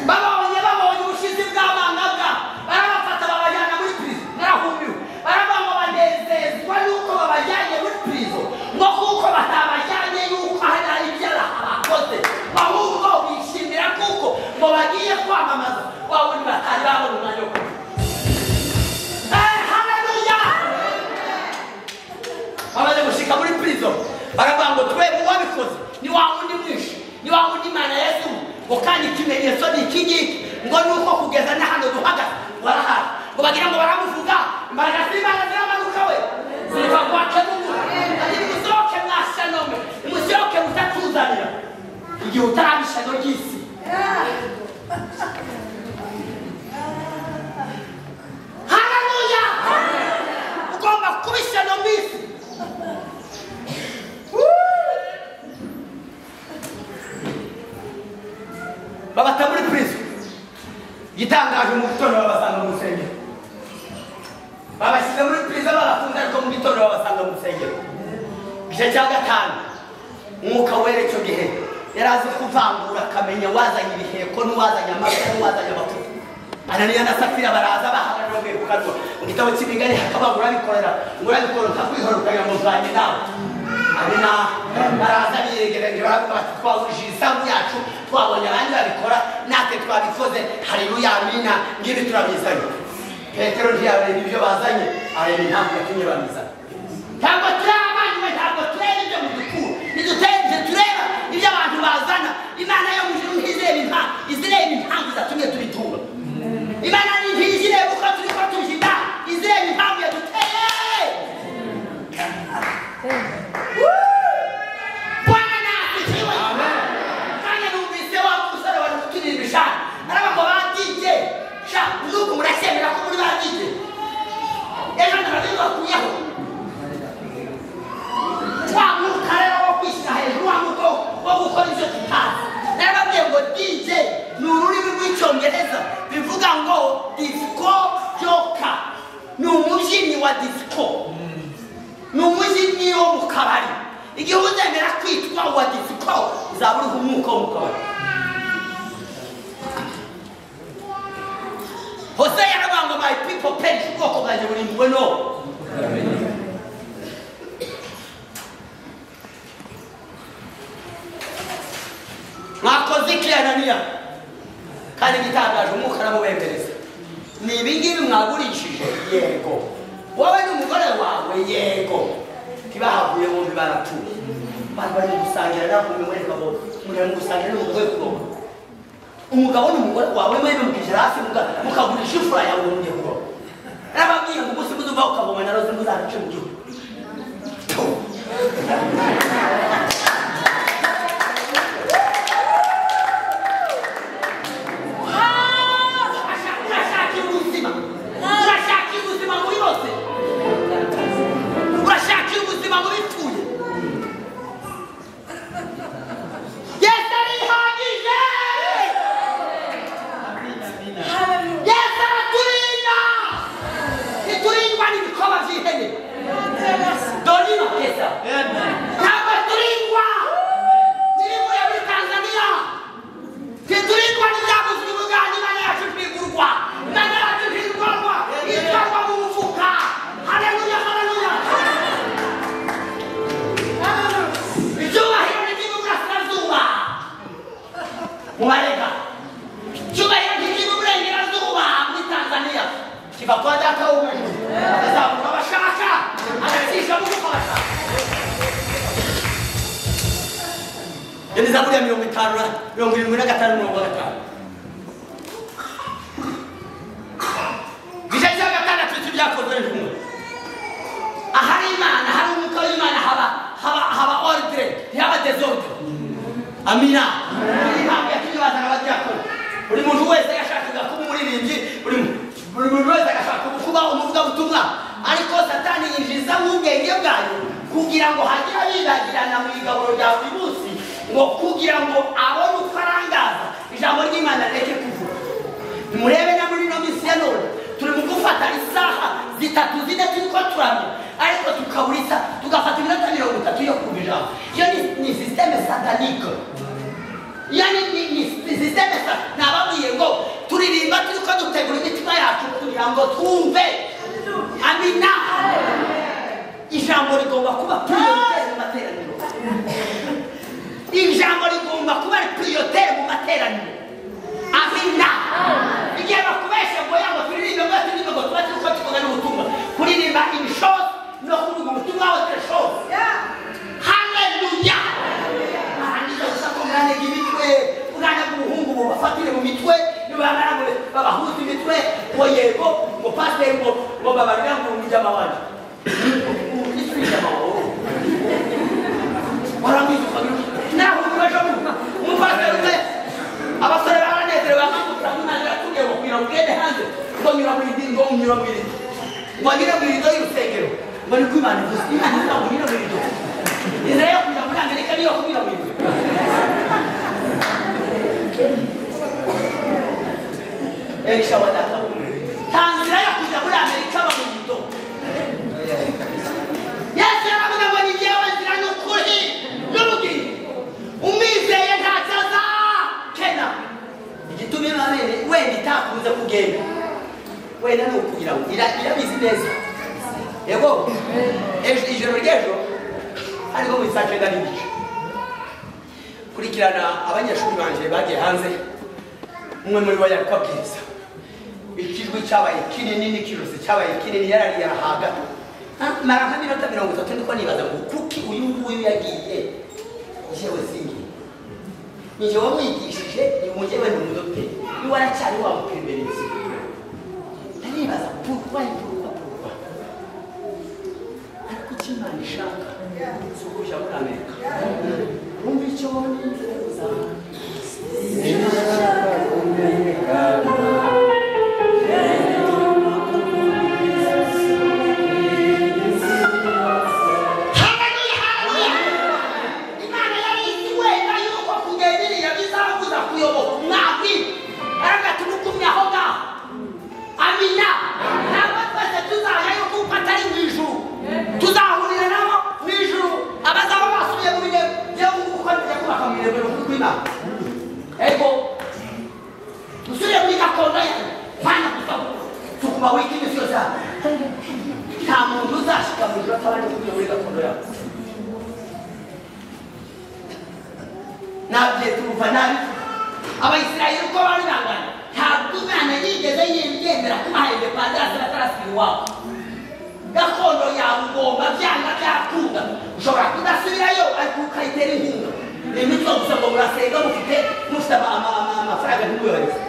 Babonye ubushizi bw'amangabwa, barabafata babajyana muri prison. Narahumiwe. Baravuga ngo banezezwa n'uko babajyanye muri prison, ngo kuko batabajyanye yuko hari ibyaha bakoze, ahubwo bishimira kuko ngo bagiye kwamamaza wa wundi batari babona umwanya wo kuvuga. Haleluya. Bamaze gushika muri prison, baravuga ngo twebwe uwabikoze ni wa wundi mwishe, ni wa wundi Imana Yesu, ngo kandi ikimenyetso ni iki ngiki, ngo nuko kugeza na hano duhagaze barahari, ngo bagira ngo baramuvuga, imbaraga z'Imana ziramanuka we, ziva kwake Mungu. Ati nimusohoke mwashanome, nimusohoke mutatuzanira igihe utaraba ishyano ry'isi. Haleluya. Ugomba kuba ishyano mu isi. Babata muri prison. Gitangaje mu gitondo babasanga mu rusengero. Babashyize muri prison babafunze, ariko mu gitondo babasanga mu rusengero. Igice cya gatanu, Umwuka Wera icyo gihe Yari azi kuvangura akamenya wazanye ibiheko n'uwazanye amavuta n'uwazanye amavuta. Ananiya na Safira baraza bahagarara bavuye ku kanwa. Mu gitabo cy'imigani hakaba urabikorera, urabikora ukakwihora ukagira ngo mvanye nawe. Amina. Baraza biyegereje baravuga bati twahurije isambu yacu, twabonye abandi babikora, natwe twabikoze. Haleluya, amina, ngibi turabizanye. Petero ntiyareba ibyo bazanye, areba impamvu yatumye babizana. Ntabwo turi abana, ntabwo tureba ibyo mudukura, ntidutegereje tureba ibyo abantu bazana. Imana yo mu ijuru ntizireba impamvu, izireba impamvu zatumye tubitura. Imana ntizireba uko turi ko tubyina, izireba impamvu yaduteye. Bwana nasifiwe. Kandi numvise wa musore wari kuturirimba aravuga ngo ba DJ, sha nuko muracyemera ko muri ba DJ. Ejo narabibakuyeho. Wa mwuka rero wo kwishyira hejuru, wa mwuka wo gukora ibyo tutazi. Narababwiye ngo DJ ni ururimi rw'icyongereza bivuga ngo disco joker. Ni umubyinnyi wa disco, ni umubyinnyi wo mu kabari. Igihe uzemera kwitwa wa disco uzaba uriho umwuka wo mu kabari. Hosea yaravuga ngo my people perish, ubwoko bwanjye burimbuwe no. Mwakoze iki Ananiya? Kandi gitangaje umwuka aramubembereza. Ni ibi ngibi mwagurishije? Yego. Wowe n'umugore wawe? Yego. Ntibahavuye bombi barapfuye. Bari bari gusangira nawe umwereka ngo muri gusangira n'umugore kuroba. Umugabo n'umugore wawe mwembi mukijira hasi mukagurisha imfura yawe ngo mujye kuroba. Narababwiye ngo umunsi muzuva ukavoma na roze muzaruce mu gihugu. Urashakira ubuzima muri bose, urashakira ubuzima mu bipfuye. Yesu arihagije, Yesu araturinda. Ntiturindwa n'ibikoba by'ihene. Dorima keza. Ntabwo turindwa n'ibivuye muri Tanzania, ntiturindwa n'ibyaguzwe i Bugande. Imana yacu ntigurwa, Imana yacu ntigurwa, itwarwa mu mufuka. Haleluya, haleluya. Icyubahiro ni icy'Iburasirazuba mu Barega, icyubahiro ni icy'Iburengerazuba muri Tanzania. Kiva kwa data wo mu ijuru, azamura abashaka, agacisha bugufi abashaka. Iyo ni Zaburi ya 50, 75. Igice cya gatandatu cy'ibyakozwe n'intumwa. Ahari Imana, hari umwuka w'Imana, haba ordre, ntihaba desordre. Amina. Impamvu yatumye bazana abadiyakoni. Buri muntu wese yashakaga kuba umuririmbyi, buri muntu wese agashaka kuba umuvugabutumwa, ariko Satani yinjiza ubwenge bwayo kugira ngo hagire abibagirana mu igaburo rya buri munsi, ngo kugira ngo abone uko arangaza ijambo ry'Imana rireke kuvuga. Nimurebe na muri ino minsi ya none turi mu gufata isaha 3 4 turiko turamya, ariko tukabura isaha tugafata iminota 30 yo kumva ijambo. Iyo ni système satanique. Iyo ni système. Nababwiye ngo turirimba turiko dutegura imitima yacu kugira ngo twumve. Amina. Ijambo rigomba kuba prioritaire mu materaniro. Ijambo rigomba kuba prioritaire mu materaniro. Amina. Igihe bakubeshe ngo yango turirimbe ngo turirimbe ngo tuba turiko tuvuga n'ubutumwa. Kuririmba in short no kuvuga ubutumwa autre chose. Haleluya. Arangiza gusa ko mwanega imitwe, umwana w'umuhungu mubafatire mu mitwe, nibamara ngo babahuze imitwe, ngo yego, ngo pasiteri ngo babarira ngo umujama wanje. Umukristo ni wawe. Warangiza ukagira naho ukoresha umupasiteri umwe. Abasore baranezerewe bakamutura Imana iratubwiye ngo kugira ngo ugende hanze ngo nyura mu irido, ngo nyura mu irido, ngo nyure mu irido y'urusengero, ngo niko Imana ivuze. Imana ivuga ngo nyure mu irido. Inzira yo kujya muri Amerika niyo kunyura mu irido. Elisha wa data, nta nzira yo kujya muri Amerika ba mu irido. Yesu yaravuga ngo ni jyewe nzira n'ukuri n'ubugingo, umwizeye nta neza. Yego, ejo ijoro ry'ejo hariho mu saa 9:30 kurikirana abanyeshuri banje bagiye hanze, umwe muri bo yari kwabwiriza ikijwi cyabaye kinini n'ikijosi cyabaye kinini, yarariye arahaga. Mara nka minota 30 ndiko nibaza ngo kuki uyu nguyu yagiye, jewe singi nije wamwigishije, ni mujyewe ni umudokiteri, ni waracyari wa mupimerezi. Ndanibaza pourquoi pourquoi pourquoi, ariko icyo Imana ishaka si ukuja muri Amerika. Wumva icyo nifuza, Sinshaka kumenyekana, Haleluya, haleluya. Imana yari izi wenda yuko kugenda iriya bizabuza kuyoboka umwami, aravuga ati mugumye aho ngaho. Amina. Ntabwo twese tuzajayo kuko atari mu ijuru, tuzahurira nabo mu ijuru, abazaba basubiye mu birego. Yewe uko ngiye kubaka mu birego ni ukuri kw'Imana. Ego usubire muri gakondo yawe, kwana gusa sukuma wiki imisi yose hano. Nta muntu uzashika mu ijuru atabanje kugira muri gakondo yawe. Nabye turuva nabi Abayisirayeli uko bari bangana, ntabwo Imana yigeze yemera kubaha independence batarasubira iwabo. Gakondo yawe ugomba byanga byakunda, ushobora kudasubirayo ariko ukayitera inkunga. Ni imico gusa ngo murasenga mufite amafaranga ntimuyohereze.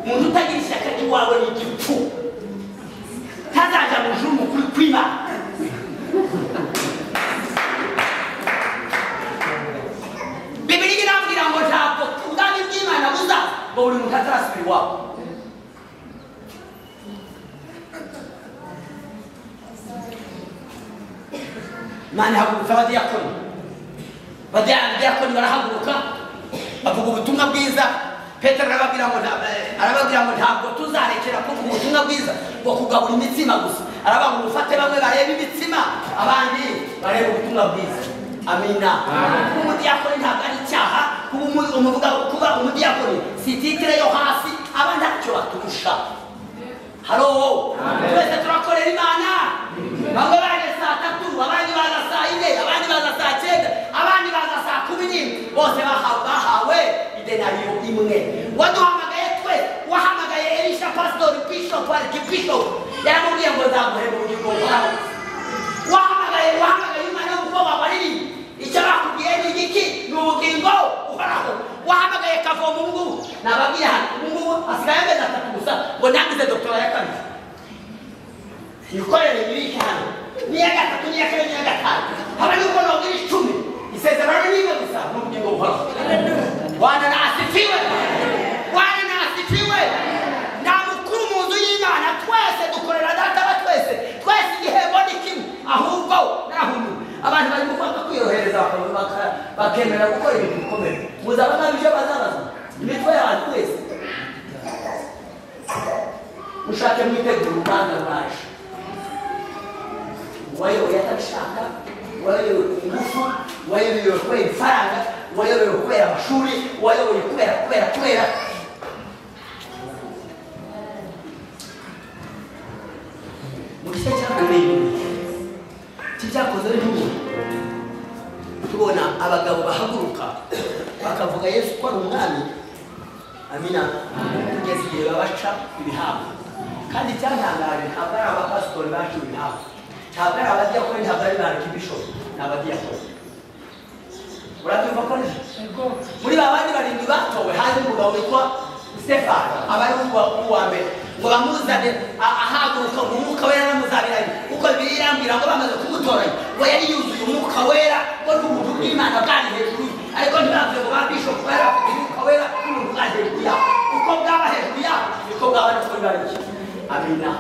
Umuntu utagira ishyaka ry'iwawe ni igipfu, ntazaja mu ijuru mu kuri kw'Imana. Bibiliya irambwira ngo ntabwo ubwami bw'Imana buzaza ngo buri muntu atarasubira iwabo. Imana ihagurutsa abadiyakoni, abadiyakoni barahaguruka bavuga ubutumwa bwiza. Petero arababwira ngo ntabwo tuzarekera kuvuga ubutumwa bwiza ngo kugabura imitsima gusa. Aravuga ngo mufate bamwe barebe imitsima, abandi barebe ubutumwa bwiza. Amina. Kuba umudiyakoni ntabwo ari icyaha, kuba umudiyakoni si titire yo hasi, aba ntacyo baturusha. Halo, twese turakorera Imana. Bamwe baje saa 3, abandi baza saa 4, abandi baza saa 9, abandi baza saa 11. Bose bahawe idenariyo imwe. Waduhamagaye twe, wahamagaye Elisha pastor, bishop, archbishop, yaramubwiye ngo nzaguhemba ubugingo bwawe. Wahamagaye Imana yo kuba wabariri, icyo bakubwiye ni igiki? Ni ubugingo uhoraho. Wahamagaye kavoma ubu ngubu, nababwiye hano ubu ngubu hasigaye amezi 3 gusa ngo nangize doktora ya kabiri. Ikorere ibiki hano, n'iya 3, n'iya 4, n'iya 5, haba nuko nogira 10. Isezerano ni rimwe gusa, ni ubugingo buhoraho. Bwana na asifiwe, Bwana na asifiwe. Nta mukuru mu nzu y'Imana, twese dukorera data wa twese, twese igihembo ni kimwe. Ahubwo narahumye abantu bari mu kwanga kwiyorohereza bakemera gukora ibintu bikomeye. Muzaba nabi ibyo bazabaza imitwe y'abantu twese. Mushake mwitegure urubanza rwaje. Uwayoboye atabishaka, uwayoboye ku ngufu, uwayoboye kubera ifaranga, uwayoboye kubera amashuri, uwayoboye kubera kubera kubera. Mu gice cya kabiri cy'ibyakozwe n'intumwa, tubona abagabo bahaguruka bakavuga Yesu ko ari umwami. Amina. Kugeza igihe babaca ibihabwa. Kandi icyantangaje ntabwo ari abapasitori baciwe ibihabwa, ntabwo ari abadiyakoni, ntabwo ari ba archbishop, ni abadiyakoni. Urabyumva ko nje? Muri ba bandi barindwi batowe haje umugabo witwa Stefano, aba ari uwa mbere ngo bamuzane ahaguruka mu mwuka wera n'amuzabiranye, kuko Bibiliya irambwira ngo bamaze kumutoranya ngo yari yuzuye umwuka wera, ngo n'ubuntu bw'Imana bwari hejuru ye. Ariko ntibavuze ngo ba bishop bari bafite umwuka wera n'ubuntu bwari hejuru yabo. Uko bwaba hejuru yabo niko bwaba no kuri bariya. Amina.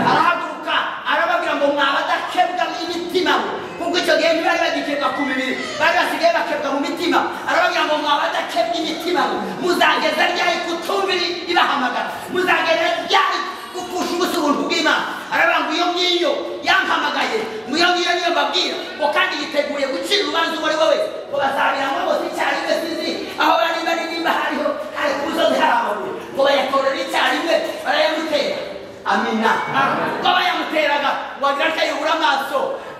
Arahaguruka arababwira ngo mwabadakebwa n'imitima, kuko icyo gihe ntibari bagikebwa ku mibiri, bari basigaye bakebwa mu mitima. Arababwira ngo mwabadakebwa imitima, muzageza ryari kutumvira ibahamagara, muzageza ryari gupfusha ubusa ubuntu bw'Imana. Aravuga ngo iyo ngiyo yampamagaye, ngo iyo ngiyo niyo mbabwira, ngo kandi yiteguye gucira urubanza uwo ari we wese, ngo bazabiramo bose icyarimwe. Sinzi aho bari bari, nimba hariho hari ku musozi hari amabuye, ngo bayatorere icyarimwe barayamutera. Amina. Ngo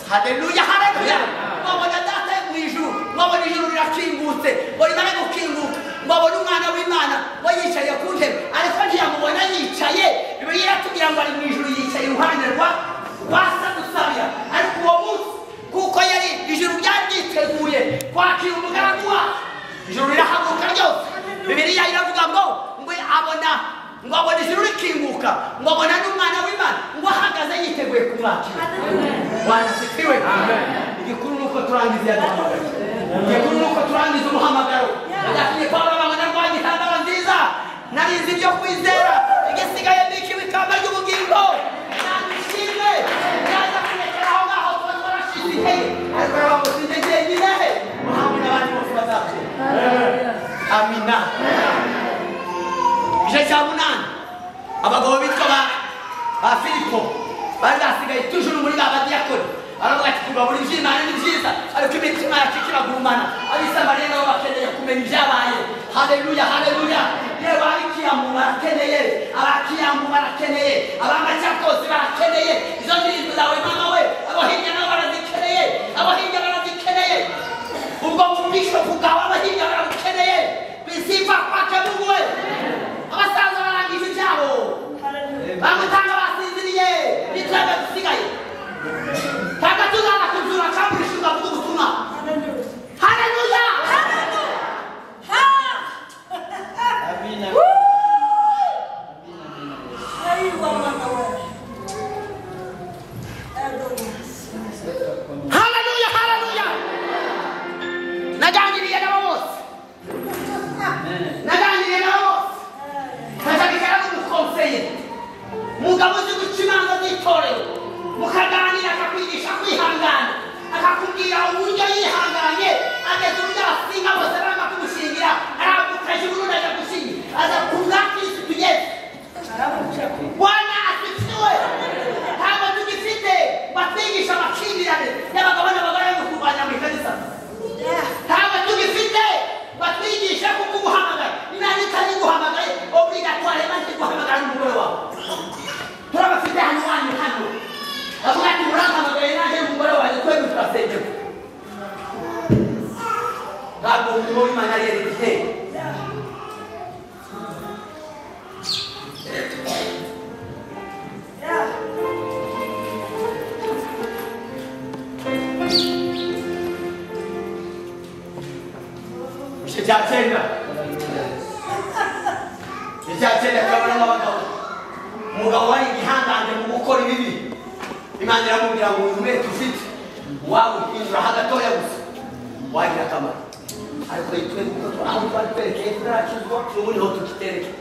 Haleluya, haleluya. Mwabona data mu ijuru, mwabona ijuru rirakingutse, ngo rimare gukinguka, mwabona umwana w'Imana we yicaye ku ntebe, ariko ntiyamubona yicaye. Bibiliya iratubwira ngo ari mu ijuru yicaye iruhande rwa Sadusabira. Ariko uwo munsi kuko yari ijuru ryari ryiteguye kwakira umugaragu wacu, ijuru rirahaguruka ryose. Bibiliya iravuga ngo abona ngo abona ijuru rikinguka, ngo abona n'umwana w'Imana ngo ahagaze yiteguye kumwakira. Bwana asifiwe. Igikuru nuko turangiza yaduhamagaye, igikuru nuko turangiza umuhamagaro. Yatumye Pawulo avuga ngo narwanye intambara nziza, narize ibyo kwizera, igisigaye mbikiwe ikamba ry'ubugingo. Nishimwe yaza kurekera aho ngaho tuba twarashize intege, ariko aravuga ngo sinjye jyenyine, hamwe n'abandi bose bazapfa. Amina. Igice cya 8 abagabo bitwa ba Filipo bari basigaye tujuru muri ba badiyakoni, baravuga ati kugabura iby'Imana ni byiza, ariko imitima yacu ikiragurumana. Abisamariya nabo bakeneye kumenya ibyabaye. Haleluya, haleluya. Yewe abikiyamu barakeneye, abakiyamu barakeneye, abamacyakozi barakeneye izo ndirimbo zawe mama we, abo hirya nabo barazikeneye, abo hirya barazikeneye. Ubwo mu bwawe abo hirya barabukeneye. Bisifa kwake Mungu we. Abasaza barangije ibyabo, bamutanga basinziriye, nitwebwe dusigaye. Ntabwo tuzaza kuzura cyangwa urishyurwa kuvuga ubutumwa. Haleluya. Amina. Haleluya, haleluya. Naganiriye nabo bose, naganiriye nabo bose. Nkajya n'umukonseye, umugabo uzi guca imanza z'itorero, mukaganira akakwigisha kwihangana, akakubwira uburyo yihanganye ageze uburyo abasinga bose banga kumushingira, arahaguruka aje Burundi aja gushingira, aza kubwa Kristo Yesu. Bwana asifiwe. Ntabwo tugifite batwigisha amakimbirane y'abagabo n'abagore yo kurwanya mu ikanisa. Ntabwo tugifite batwigisha kuko uguhamagaye, Imana itari guhamagaye obligatoire maze guhamagara umugore wawe. Turabafite hano wanyu hano bavuga ati murampamagaye nanjye umugore wanjye twembi turasengerwa. Ntabwo umurimo w'Imana ari herediteri. Igice cya 9, igice cya 9 turabonamo abagabo. Umugabo wari igihangange mu gukora ibibi, Imana iramubwira ngo uyu mwete ufite wawuhindura gatoya gusa wagira akamaro. Ariko twe aho twari twerekeye tutarakizwa, n'ubu niho tukiterekeye.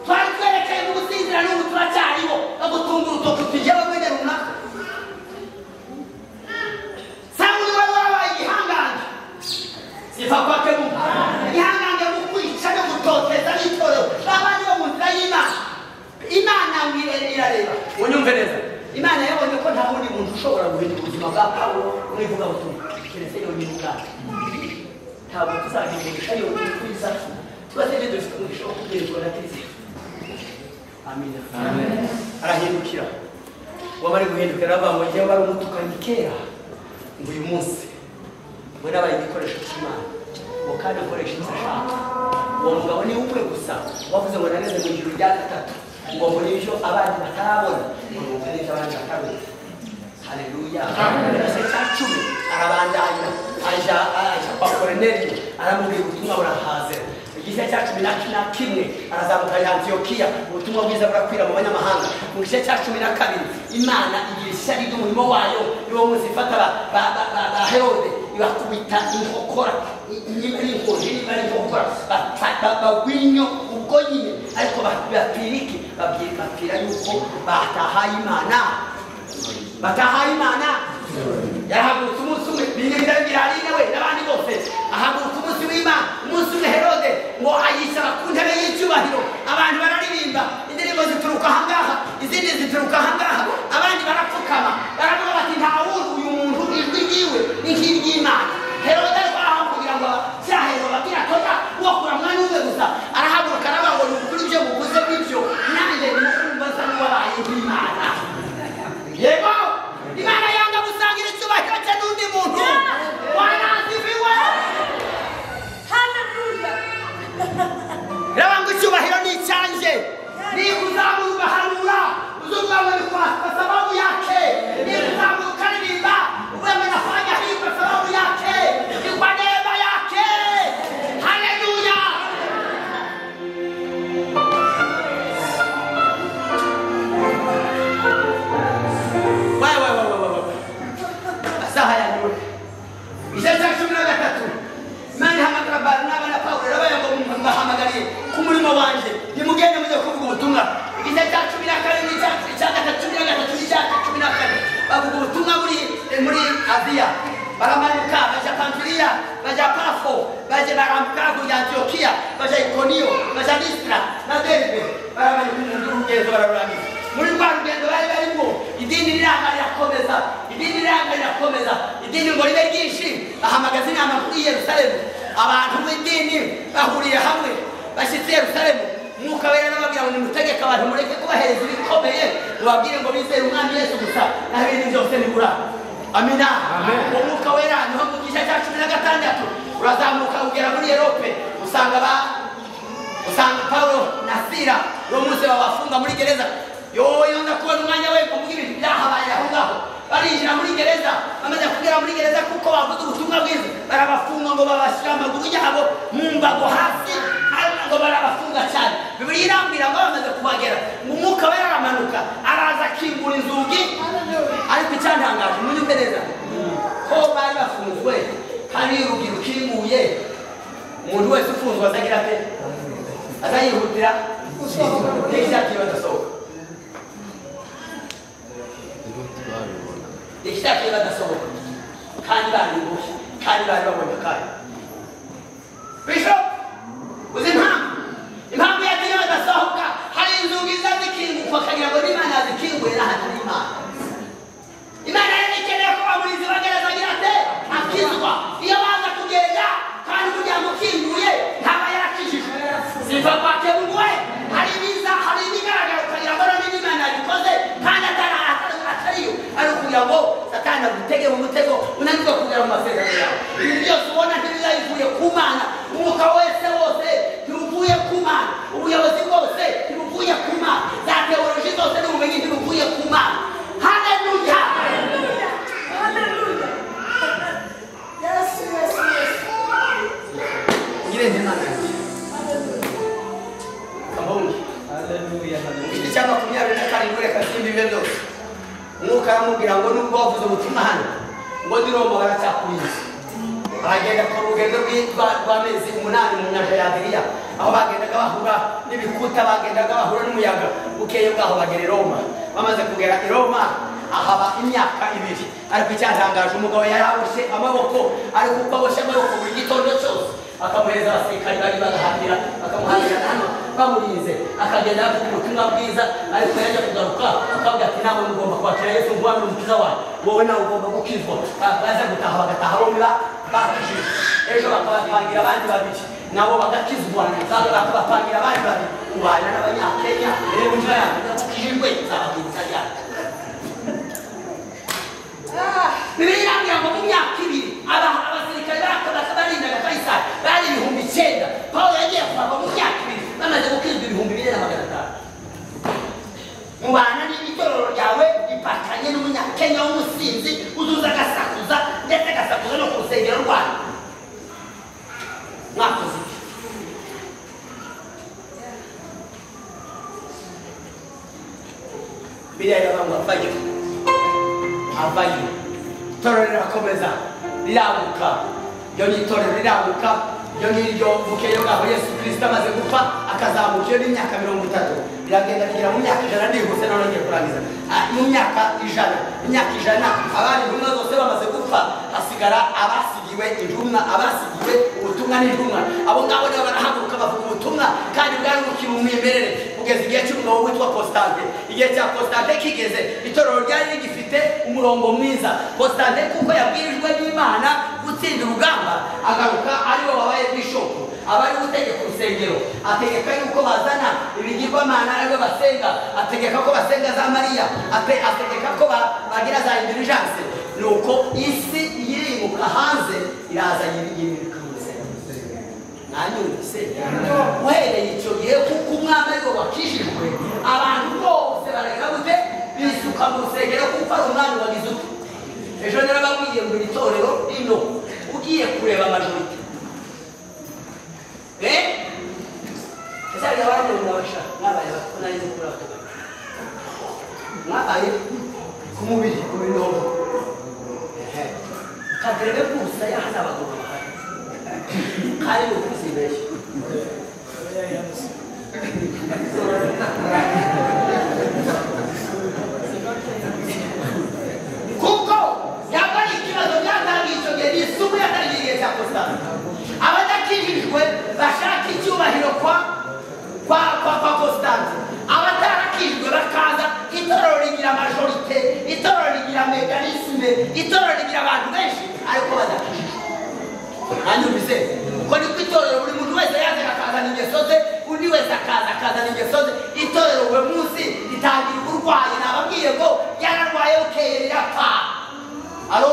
Twari twerekeye mu gusinzira, n'ubu turacyariho. Bagutunga urutoki uti jyewe mwene runaka. Sawuli wari warabaye igihangange, sifa kwake Mungu, igihangange mu kwica no gutoteza n'itorero abandi bo mu nzira y'Imana. Imana irareba, unyumve neza. Imana yabonye ko nta wundi muntu ushobora guhindura ubuzima bwa Pawulo mu ivugabutumwa keretse yonyine ubwayo. Ntabwo tuzagira umugisha yonyine kwiza, tubaze dufite umugisha wo kubwirizwa na Kristo. Amina. Arahindukira, waba ari guhindukira aravuga ngo njyewe wari umutukanyi kera, ngo uyu munsi ngo nabaye igikoresho cy'Imana, ngo kandi nkoresha icyo ashaka. Uwo mugabo ni umwe gusa wavuze ngo nageze mu ijuru rya 3, ngo mbone ibyo abandi batarabona, ngo numve n'ibyo abandi batarumva. Haleluya. Igice cya 10 arabandanya aja kwa Kornelio, aramubwira ubutumwa burahazera. Igice cya 11 arazamuka ajya Antiyokiya, ubutumwa bwiza burakwira mu banyamahanga. Mu gice cya 12 Imana igira ishyari ry'umurimo wayo, niwo munsi ifata ba Herode ibakubita inkokora, niba ari inkonji niba ari inkokora, bagwinyo ubwo nyine, ariko bapfira iki? Bapfira yuko batahaye Imana, batahaye Imana. Yarahagurutse umunsi umwe, bibwira Aline we n'abandi bose, ahaguruka umunsi w'Imana. Umunsi umwe Herode ngo ayicara ku ntebe y'icyubahiro, abantu bararirimba indirimbo zituruka aha ngaha, izindi zituruka aha ngaha, abandi barapfukama baravuga bati nta wundi, uyu muntu ijwi ryiwe ni nk'iry'Imana. Herode ariko aho kugira ngo cyahero babwira toya uwo kuramwa n'umwe gusa, arahaguruka aravuga ngo ni ukuri ibyo muvuze bityo nanjye ndimo kumva nsa n'uwabaye nk'Imana. Nikuzamura ugahanura uzuvuga ngo ni kwa sababu yake. Nikuzamura ukaririmba uvuga ngo nafanya hii kwa sababu yake, ni kwa neema yake. Haleluya. Wewe asaha ya nuru igice cya 13 Imana ihamagara Barinaba na Pawulo irabaye ngo mbahamagariye ku murimo wanje, nimugende mujye kuvuga ubutumwa. Igice cya 12 icya 3 13 n'icya 14 bavuga ubutumwa muri Aziya, baramanuka baja Pamfiliya, baja Pafo, baja barambuka kujya Antiyokiya, baja Ikoniyo, baja Listra na Derbe, baramanuka urugendo bararurangiza. Muri rwa rugendo bari barimo idini riranga rirakomeza, idini riranga rirakomeza, idini ngo ribe ryinshi. Bahamagaza inama kuri Yerusalemu, abantu b'idini bahuriye hamwe, bashyitse Yerusalemu. Mwuka wera n'ababwira ngo nimutegeke abantu mureke kubahereza ibikomeye, mubabwire ngo bizere umwami Yesu gusa, naho ibindi byose nibura. Amina. Uwo mwuka wera niho mu gice cya 16 urazamuka ugera muri Erope, usanga Paulo na Sila uwo munsi babafunga muri gereza. Yoyo ndakubona umwanya we kuvuga ibintu byahabaye aho ngaho. Barinjira muri gereza, bamaze kugera muri gereza kuko bavuze ubutumwa bwiza, barabafunga ngo babashyira amaguru yabo mu mbago hasi, ngo barabafunga cyane. Bibiliya irambwira ngo bamaze kuhagera, ngo umwuka wera aramanuka, araza akingura inzugi. Ariko icyantangaje munyumve neza, ko bari bafunzwe kandi urugi rukinguye, umuntu wese ufunzwe azagira ate? Azayihutira gusohoka, n'icyakiye badasohoka. Icyakiye badasohoka kandi bari boshye, kandi bari babonye akanya. Bishop, uzi impamvu? Impamvu yatumye badasohoka, hari inzugi zikinguka ukagira ngo n'Imana yazikinguye n'ahatari Imana. Imana yari ikeneye ko abamurinzi bagereza agira ate? Akizwa. Iyo baza kugenda kandi umuryango ukinguye ntaba yarakijijwe. Sifa kwake Mungu we. Hari ibiza, hari ibigaragara ukagira ngo n'Imana yabikoze kandi atariyo, ari ukugira ngo Satani agutege mu mutego unanirwe kugera mu masezerano yawe. Ibintu byose ubona ntibiba bivuye ku Mana. Umwuka wese wose ntibuvuye ku Mana, ubuyobozi bwose ntibuvuye ku Mana, za teoloji zose n'ubumenyi ntibuvuye ku Mana. Haleluya. Haleluya. Yesu, Yesu, Yesu. Ngire Imana yanjye. Kabonge. Haleluya. Igice cya 27 reka simba ibyo byose. Umwuka aramubwira ngo nubwo wavuze ubutumwa hano, ngo ndi Roma baracyakurinze. Baragenda ku rugendo rw'amezi 8 mu nyanja ya Adriya, aho bagendaga bahura n'ibikuta, bagendaga bahura n'umuyaga. Bukeye bwaho bagera i Roma. Bamaze kugera i Roma ahaba imyaka 2. Ariko icyantangaje, umugabo yari aboshye amaboko, ariko uko aboshye amaboko buri gitondo cyose akamuhereza abasirikari bari bagahatira, bakamuhatira hano bamurinze, akagenda avuga ubutumwa bwiza. Ariko yajya kugaruka akavuga ati nawe mugomba kwakira Yesu nk'umwami n'umukiza wawe, wowe nawe ugomba gukizwa. Baza gutaha bagataha bombi bakijijwe. Ejo bakabapangira abandi babiri nabo bagakizwa, bakabapangira abandi babiri. Ubana n'Abanyakenya rero ukijijwe nzababwiriza ryari? Bibiliya irambwira ngo mu myaka 2 abasirikare barindaga Kayisari bari 9,000. Pawulo yagiye kuhava mu myaka 2 bamaze gukizwa 4,500. Mubana n'itorero ryawe ripatanye n'umunyakenya w'umusinzi uzuza agasakuza, ndetse agasakuza no ku rusengero rwanyu. Mwakoze iki? Bibiliya iravuga ngo avayo, avayo. Itorero rirakomeza riraguka. Iyo ni itorero riraguka, iyo ngiryo bukeye bwaho Yesu Kristo amaze gupfa akazamuka, iyo ni imyaka 30 biragenda bigera mu myaka 100. Ndihuse none ngiye kurangiza. Mu myaka 100, imyaka 100 abari intumwa zose bamaze gupfa, hasigara abasigiwe intumwa, abasigiwe ubutumwa n'intumwa. Abo ngabo nibo barahaguruka bavuga ubutumwa, kandi bwari bukiri umwimerere kugeza igihe cy'umugabo witwa Constante. Igihe cya Constante kigeze, itorero ryari rigifite umurongo mwiza. Constante kuko yabwirijwe n'Imana gutsinda urugamba, agaruka ariwe wabaye bishop, abari gutegeka urusengero, ategeka yuko bazana ibigirwamana aribo basenga, ategeka ko basenga za Mariya, ategeka ko bagira za indulgence. Nuko isi yirimuka hanze iraza yimika mu rusengero. Mwanyumvise? Uhereye icyo gihe kuko umwami ariwe wakijijwe, abantu bose barareka gute bisuka mu rusengero kuko ari umwami wagize ute. Ejo narababwiye ngo iri torero rino ugiye kureba majorite ese hari abandi ndabashaka mwabaye narize kuri abaturage mwabaye ku mubiri ku mirongo kaderebe gusa yahana abagabo bahari kandi ni ukuzibeshya. Kuko ntabwo ari ikibazo byatangiye icyo gihe, ni isumu yatangiye igihe cya Constantine. Abadakijijwe bashaka icyubahiro kwa Constantine, abatarakijijwe bakaza. Itorero rigira majorite, itorero rigira meganisme, itorero rigira abantu benshi ariko badakijijwe. Mwanyumvise? Uko niko itorero buri muntu wese yazaga akazana ingeso ze, undi wese akaza akazana ingeso ze. Itorero buri munsi ritangira uburwayi. Nababwiye ngo yararwaye bukeye rirapfa. Alo,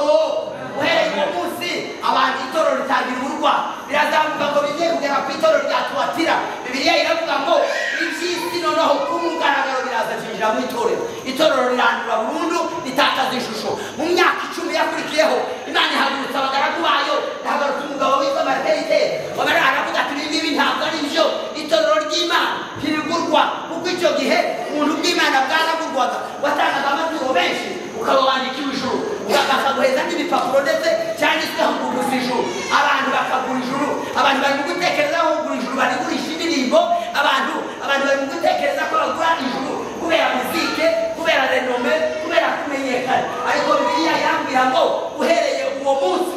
uhereye uwo munsi abantu itorero ritangira uburwayi, rirazamuka ngo bigiye kugera ku itorero rya Tuwatira. Bibiliya iravuga ngo iby'isi noneho ku mugaragaro biraza byinjira mu itorero. Itorero rirandura burundu, ritakaza ishusho. Mu myaka 10 yakurikiyeho Imana ihagurutsa abagaragu bayo, ihagurutsa umugabo witwa Martin Luther. Aravuga ati ibi ngibi ntabwo ari byo, itorero ry'Imana ntirigurwa. Kuko icyo gihe ubuntu bw'Imana bwaragurwaga, watangaga amaturo menshi ukaba wandikiwe ijuru, bakaguheza n'ibipapuro ndetse cyanditsweho ngo uguze ijuru. Abantu bakagura ijuru, abantu bari mu gutekereza ko kugura ijuru barigurisha indirimbo, abantu bari mu gutekereza ko bagura ijuru kubera muzike, kubera renome, kubera kumenyekana. Ariko Bibiliya yambwira ngo uhereye uwo munsi,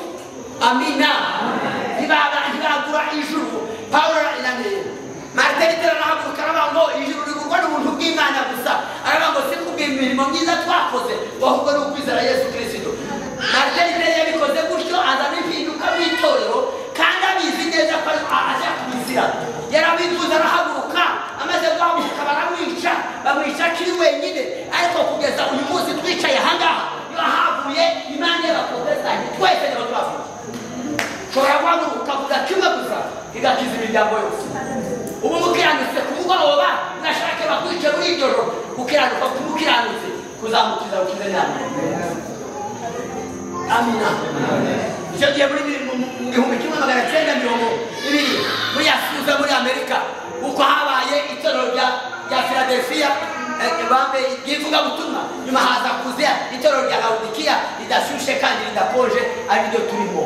amina, ntibagura ijuru. Pawulo Martin Luther arahaguruka aravuga ngo ijuru rigurwa n'ubuntu bw'Imana gusa. Aravuga ngo si kubw'imirimo myiza twakoze, ahubwo ni ukwizera Yesu Kristo. Martin Luther yabikoze gutyo, azana impinduka mu itorero, kandi abizi neza ko aje kubizira. Yarabivuze arahaguruka, amaze guhaguruka baramwica, bamwica akiri wenyine. Ariko kugeza uyu munsi twicaye ahangaha, niba havuye Imana y'Abaprotestanti twese niho twavuye. Ushobora guhaguruka ukavuga kimwe gusa igakiza imiryango yose. Ubu mukiranutse ku mugoroba nashake bakwice muri iryo joro, gukiranuka ku mukiranutse kuzamukiza ukize nabi. Amina. Icyo gihe muri 1920 muri Asuza muri Amerika, uko habaye itorero rya Philadelphia bambe ry'ivugabutumwa, nyuma haza kuza itorero rya Laodikiya ridashushe kandi ridakonje, ari ryo turimo.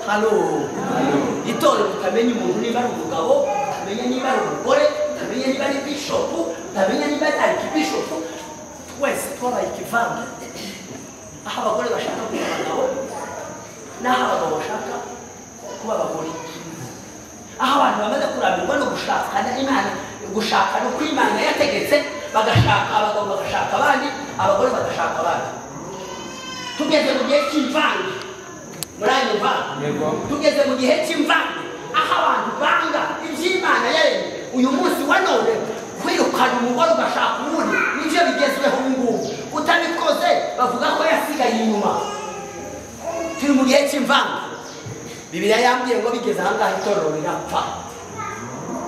Halo, itorero utamenya umuntu niba ari umugabo, utamenya niba ari umugore, utamenya niba ari bishopu, utamenya niba ari arikibishopu. Twese twabaye ikivange, aho abagore bashaka kuba abagabo n'aho abagabo bashaka kuba abagore, aho abantu bamaze kurambirwa no gushakana Imana, gushakana uko Imana yategetse, bagashaka abagabo bagashaka abandi, abagore bagashaka abandi. Tugeze mu gihe cy'imvange. Muranyumva? Tugeze mu gihe cy'imvange, aho abantu banga iby'Imana yaremye. Uyu munsi wa none kwirukana umugore ugashaka uwundi nibyo bigezweho ubu ngubu. Utabikoze bavuga ko yasigaye inyuma. Turi mu gihe cy'imvange. Bibiliya yambwiye ngo bigeze ahangaha itorero rirapfa.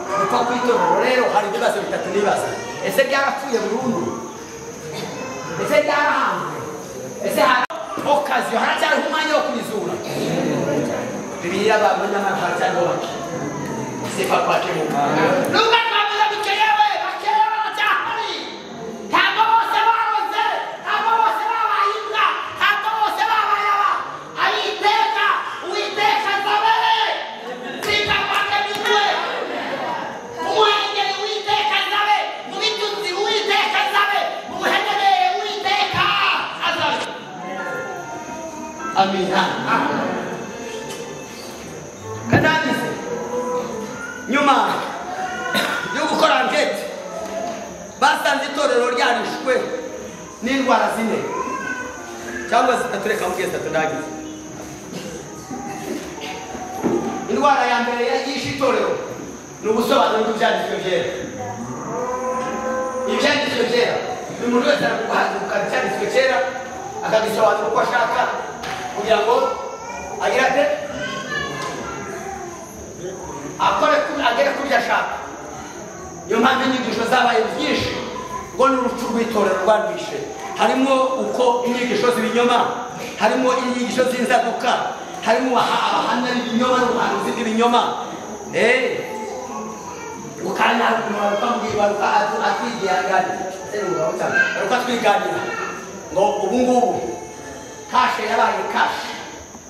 Gupfa kw'itorero rero hari ibibazo bitatu nibaza. Ese ryarapfuye burundu? Ese ryarahanzwe? Ese hari okaziyo, haracyariho umwanya wo kurizura? Bibiliya bamenyamara haracyariho bake. Sifa kwake Mungu. Nubwo twavuze gutyo, yewe bakeya baracyahari. Ntabwo bose baroze, ntabwo bose babaye imbwa, ntabwo bose babaye aba. Ayiteka, Uwiteka azabere. Sifa kwake Mungu. Umuhengeri Uwiteka azabe, mu bitutsi Uwiteka azabe, mu buhenebere Uwiteka azabe. Amina. Kananize nyuma yo gukora ankete basanze itorero ryarishwe n'indwara 4 cyangwa 3, reka mbwiye 3 ndagize. Indwara ya mbere yishe itorero ni ubusobanuro bw'ibyanditswe byera. Ibyanditswe byera buri muntu wese araguhaguruka icyanditswe cyera akagisobanura uko ashaka kugira ngo agire ate. Akore agere ku byo ashaka. Niyo mpamvu inyigisho zabaye byinshi ngo ni urupfu rw'itorero rwarwishe. Harimo uko inyigisho z'ibinyoma, harimo inyigisho z'inzaduka, harimo abahamya b'ibinyoma n'ubuhanuzi bw'ibinyoma. Ukanya atwiganira ngo ubu ngubu kashe yabaye kashe,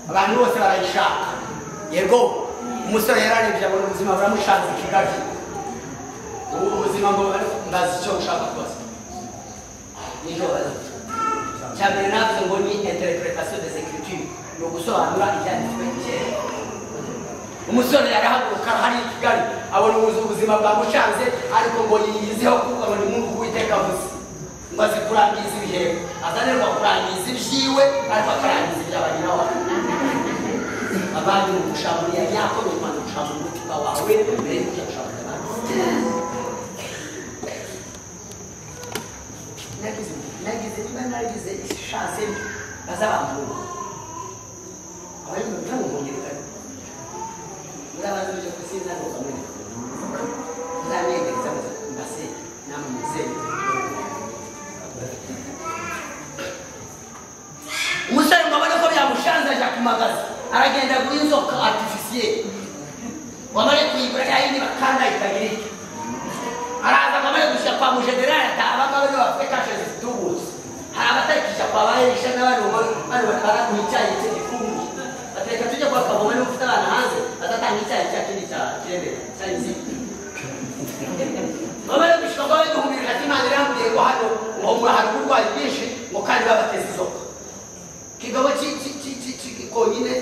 abantu bose barayishaka. Yego umusore yararebye abona ubuzima buramushanze i Kigali. Ubu ubuzima ngo mbazi icyo ushaka kubaza cya mbere navuze ngo ni interpretation des écritures, ni ugusobanura ibyanditswe kera. Umusore yarahaguruka hari i Kigali abona ubuzima bwamushanze, ariko ngo yiyizeho kuko ngo ni Mungu Uwiteka avuze ngo azi kurangiza ibihembo, azanirwa kurangiza ibyiwe ariko akarangiza iby'abanyina wawe. Abandi mu gushamuriya nyako ni ukubanza gushamura umutima wawe mbere yo kujya gushamura abandi. Nagize niba naragize ishanse mbi bazabambura abari mu ntamubongerekana murabanza muje kusinza ngo kamwe muzamwegereza mbase namwe muzeye. Umusore ngo abone ko byamushanze aja ku magazi, aragenda agura inzoka artificielle, wamare kuyigura yayindi bakanda itagira icyo. Araza ngo amare gushyira kwa mujenerali ataha abangaba nibo bafite kashe zitubutse. Hari abatarikisha kwa baherisha n'abandi baraguha icyayi cye gifunguye, batereka tujye kwa Kavoma niba ufite abana hanze bazatanga icyayi cya kindi cya kirembera cya nzima. Bamare gushyira kwa baduhumirije ati Imana irambwiye ngo hano ngo murahari uburwayi bwinshi ngo kandi babateze inzoka. Kigabo konyine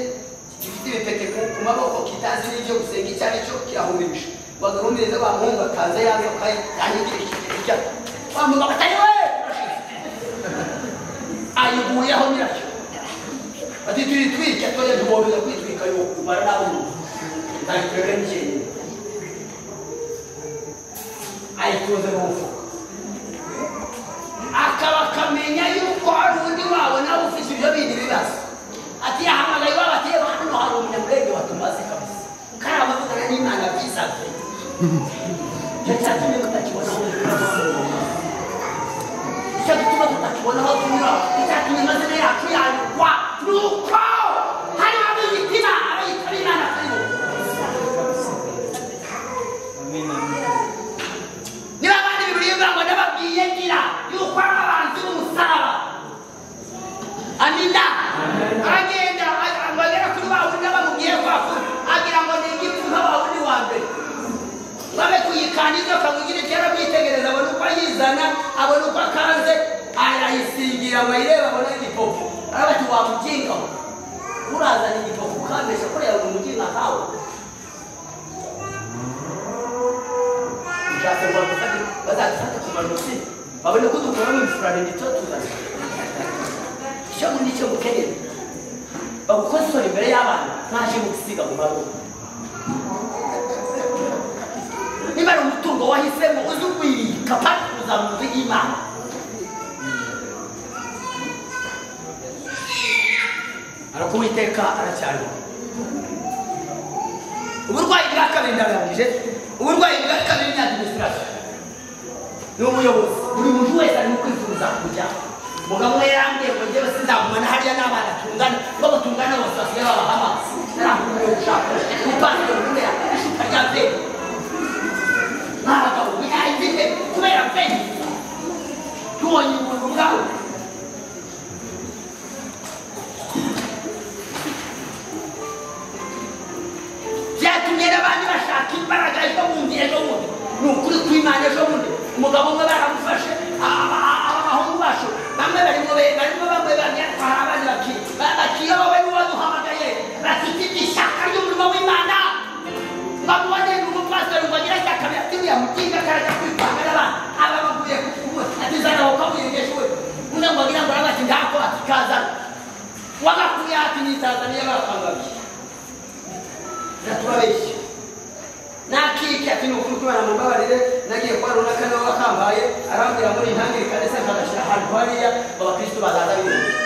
gifite ibipete ku maboko kitazi n'ibyo gusenga icyo ari cyo kirahumirije. Bagahumiriza wa muhungu akaza ya nzoka yanyigirishije irya. Wa mugabo atari we ayiguyeho nyiracyo. Ati tuyitwike toye ntubomeza kwitwika yo kumara nawe ntabwo njyenyine. Ayitunze mu mufuka. Akaba akamenya yuko hari undi wabo nawe ufite ibyo bindi bibazo. Ati yahamagaye iwabo ati yewe hano hari umunyamurenge watumaze kabisa. Kari abavugana n'Imana byisabye. Icyo cyatumye tutakibona aho tunyura. Icyo gituma tutakibona aho tunyura. Icyatumye amazina yacu yandikwa ni uko harimo ab'imitima abayitaba Imana kuri bo. Niba abandi Bibiliya ivuga ngo ndababwiye ngira yuko ari abanzi b'umusaraba. Amina. Aragenda ngo agera kuri wa wundi bamubwiye ko apfuye, agira ngo ni igipfu nka wa wundi wa mbere. Babe kuyikanda inzoka ngo igire icyo aramwitegereza, abona uko ayizana, abona uko akanze, arayisingira ngo ayirebe abone igipopo. Aravuga ati wa muginga we, urazana igipopo ukambesha ko yawe umuginga nkawe. Ushatse ngo bazadufate ku majosi babone ko dukuramo ibifurane tuba tuzana. Icyo muri nicyo mukeneye bagukosora imbere y'abana ntaje gusiga mu maboko. Niba ari umutungo wahisemo uzi ukwirika paka kuza mu nzu y'Imana. Ariko Uwiteka aracyariho. Uburwayi bwa kabiri ndarangije. Uburwayi bwa kabiri ni administration, ni umuyobozi. Buri muntu wese arimo kwifuza kujya. Mugabo we yarambwiye ngo njyewe sinzagumana hariya n'abana tungana, ngo batungana bose basigaye babaha amazi. Narambwiye gushaka umupasiteri kubera ishuka rya veni. N'abagabo bihaye imfite kubera veni. Tubonye ubuntu bwawe. Byatumye n'abandi bashaka imbaraga ejo bundi ejo bundi. Ni ukuri kw'Imana ejo bundi. Umugabo umwe baramufashe, abahungu bacu bamwe barimo bamwe banyatwara abandi bakiyobowe n'uwaduhamagaye bafite ishyaka ry'umurimo w'Imana. Bamubone ni umupasiteri ngo agire ishyaka ati uriya muginga karajya kwivanga n'abantu aba bavuye ati zana aho kabuye we. Undi ngo agira ngo arabati ndako ati kazana. Wagakuye ati ni Tanzania bakangabiye. Naturabeshya. Nakiki ati ni ukuri kw'Imana mumbabarire, nagiye kwa runaka niwe wakambaye arambwira muri intangirika ndetse nkagashyira ahantu hariya abakristo bazaza bihuta.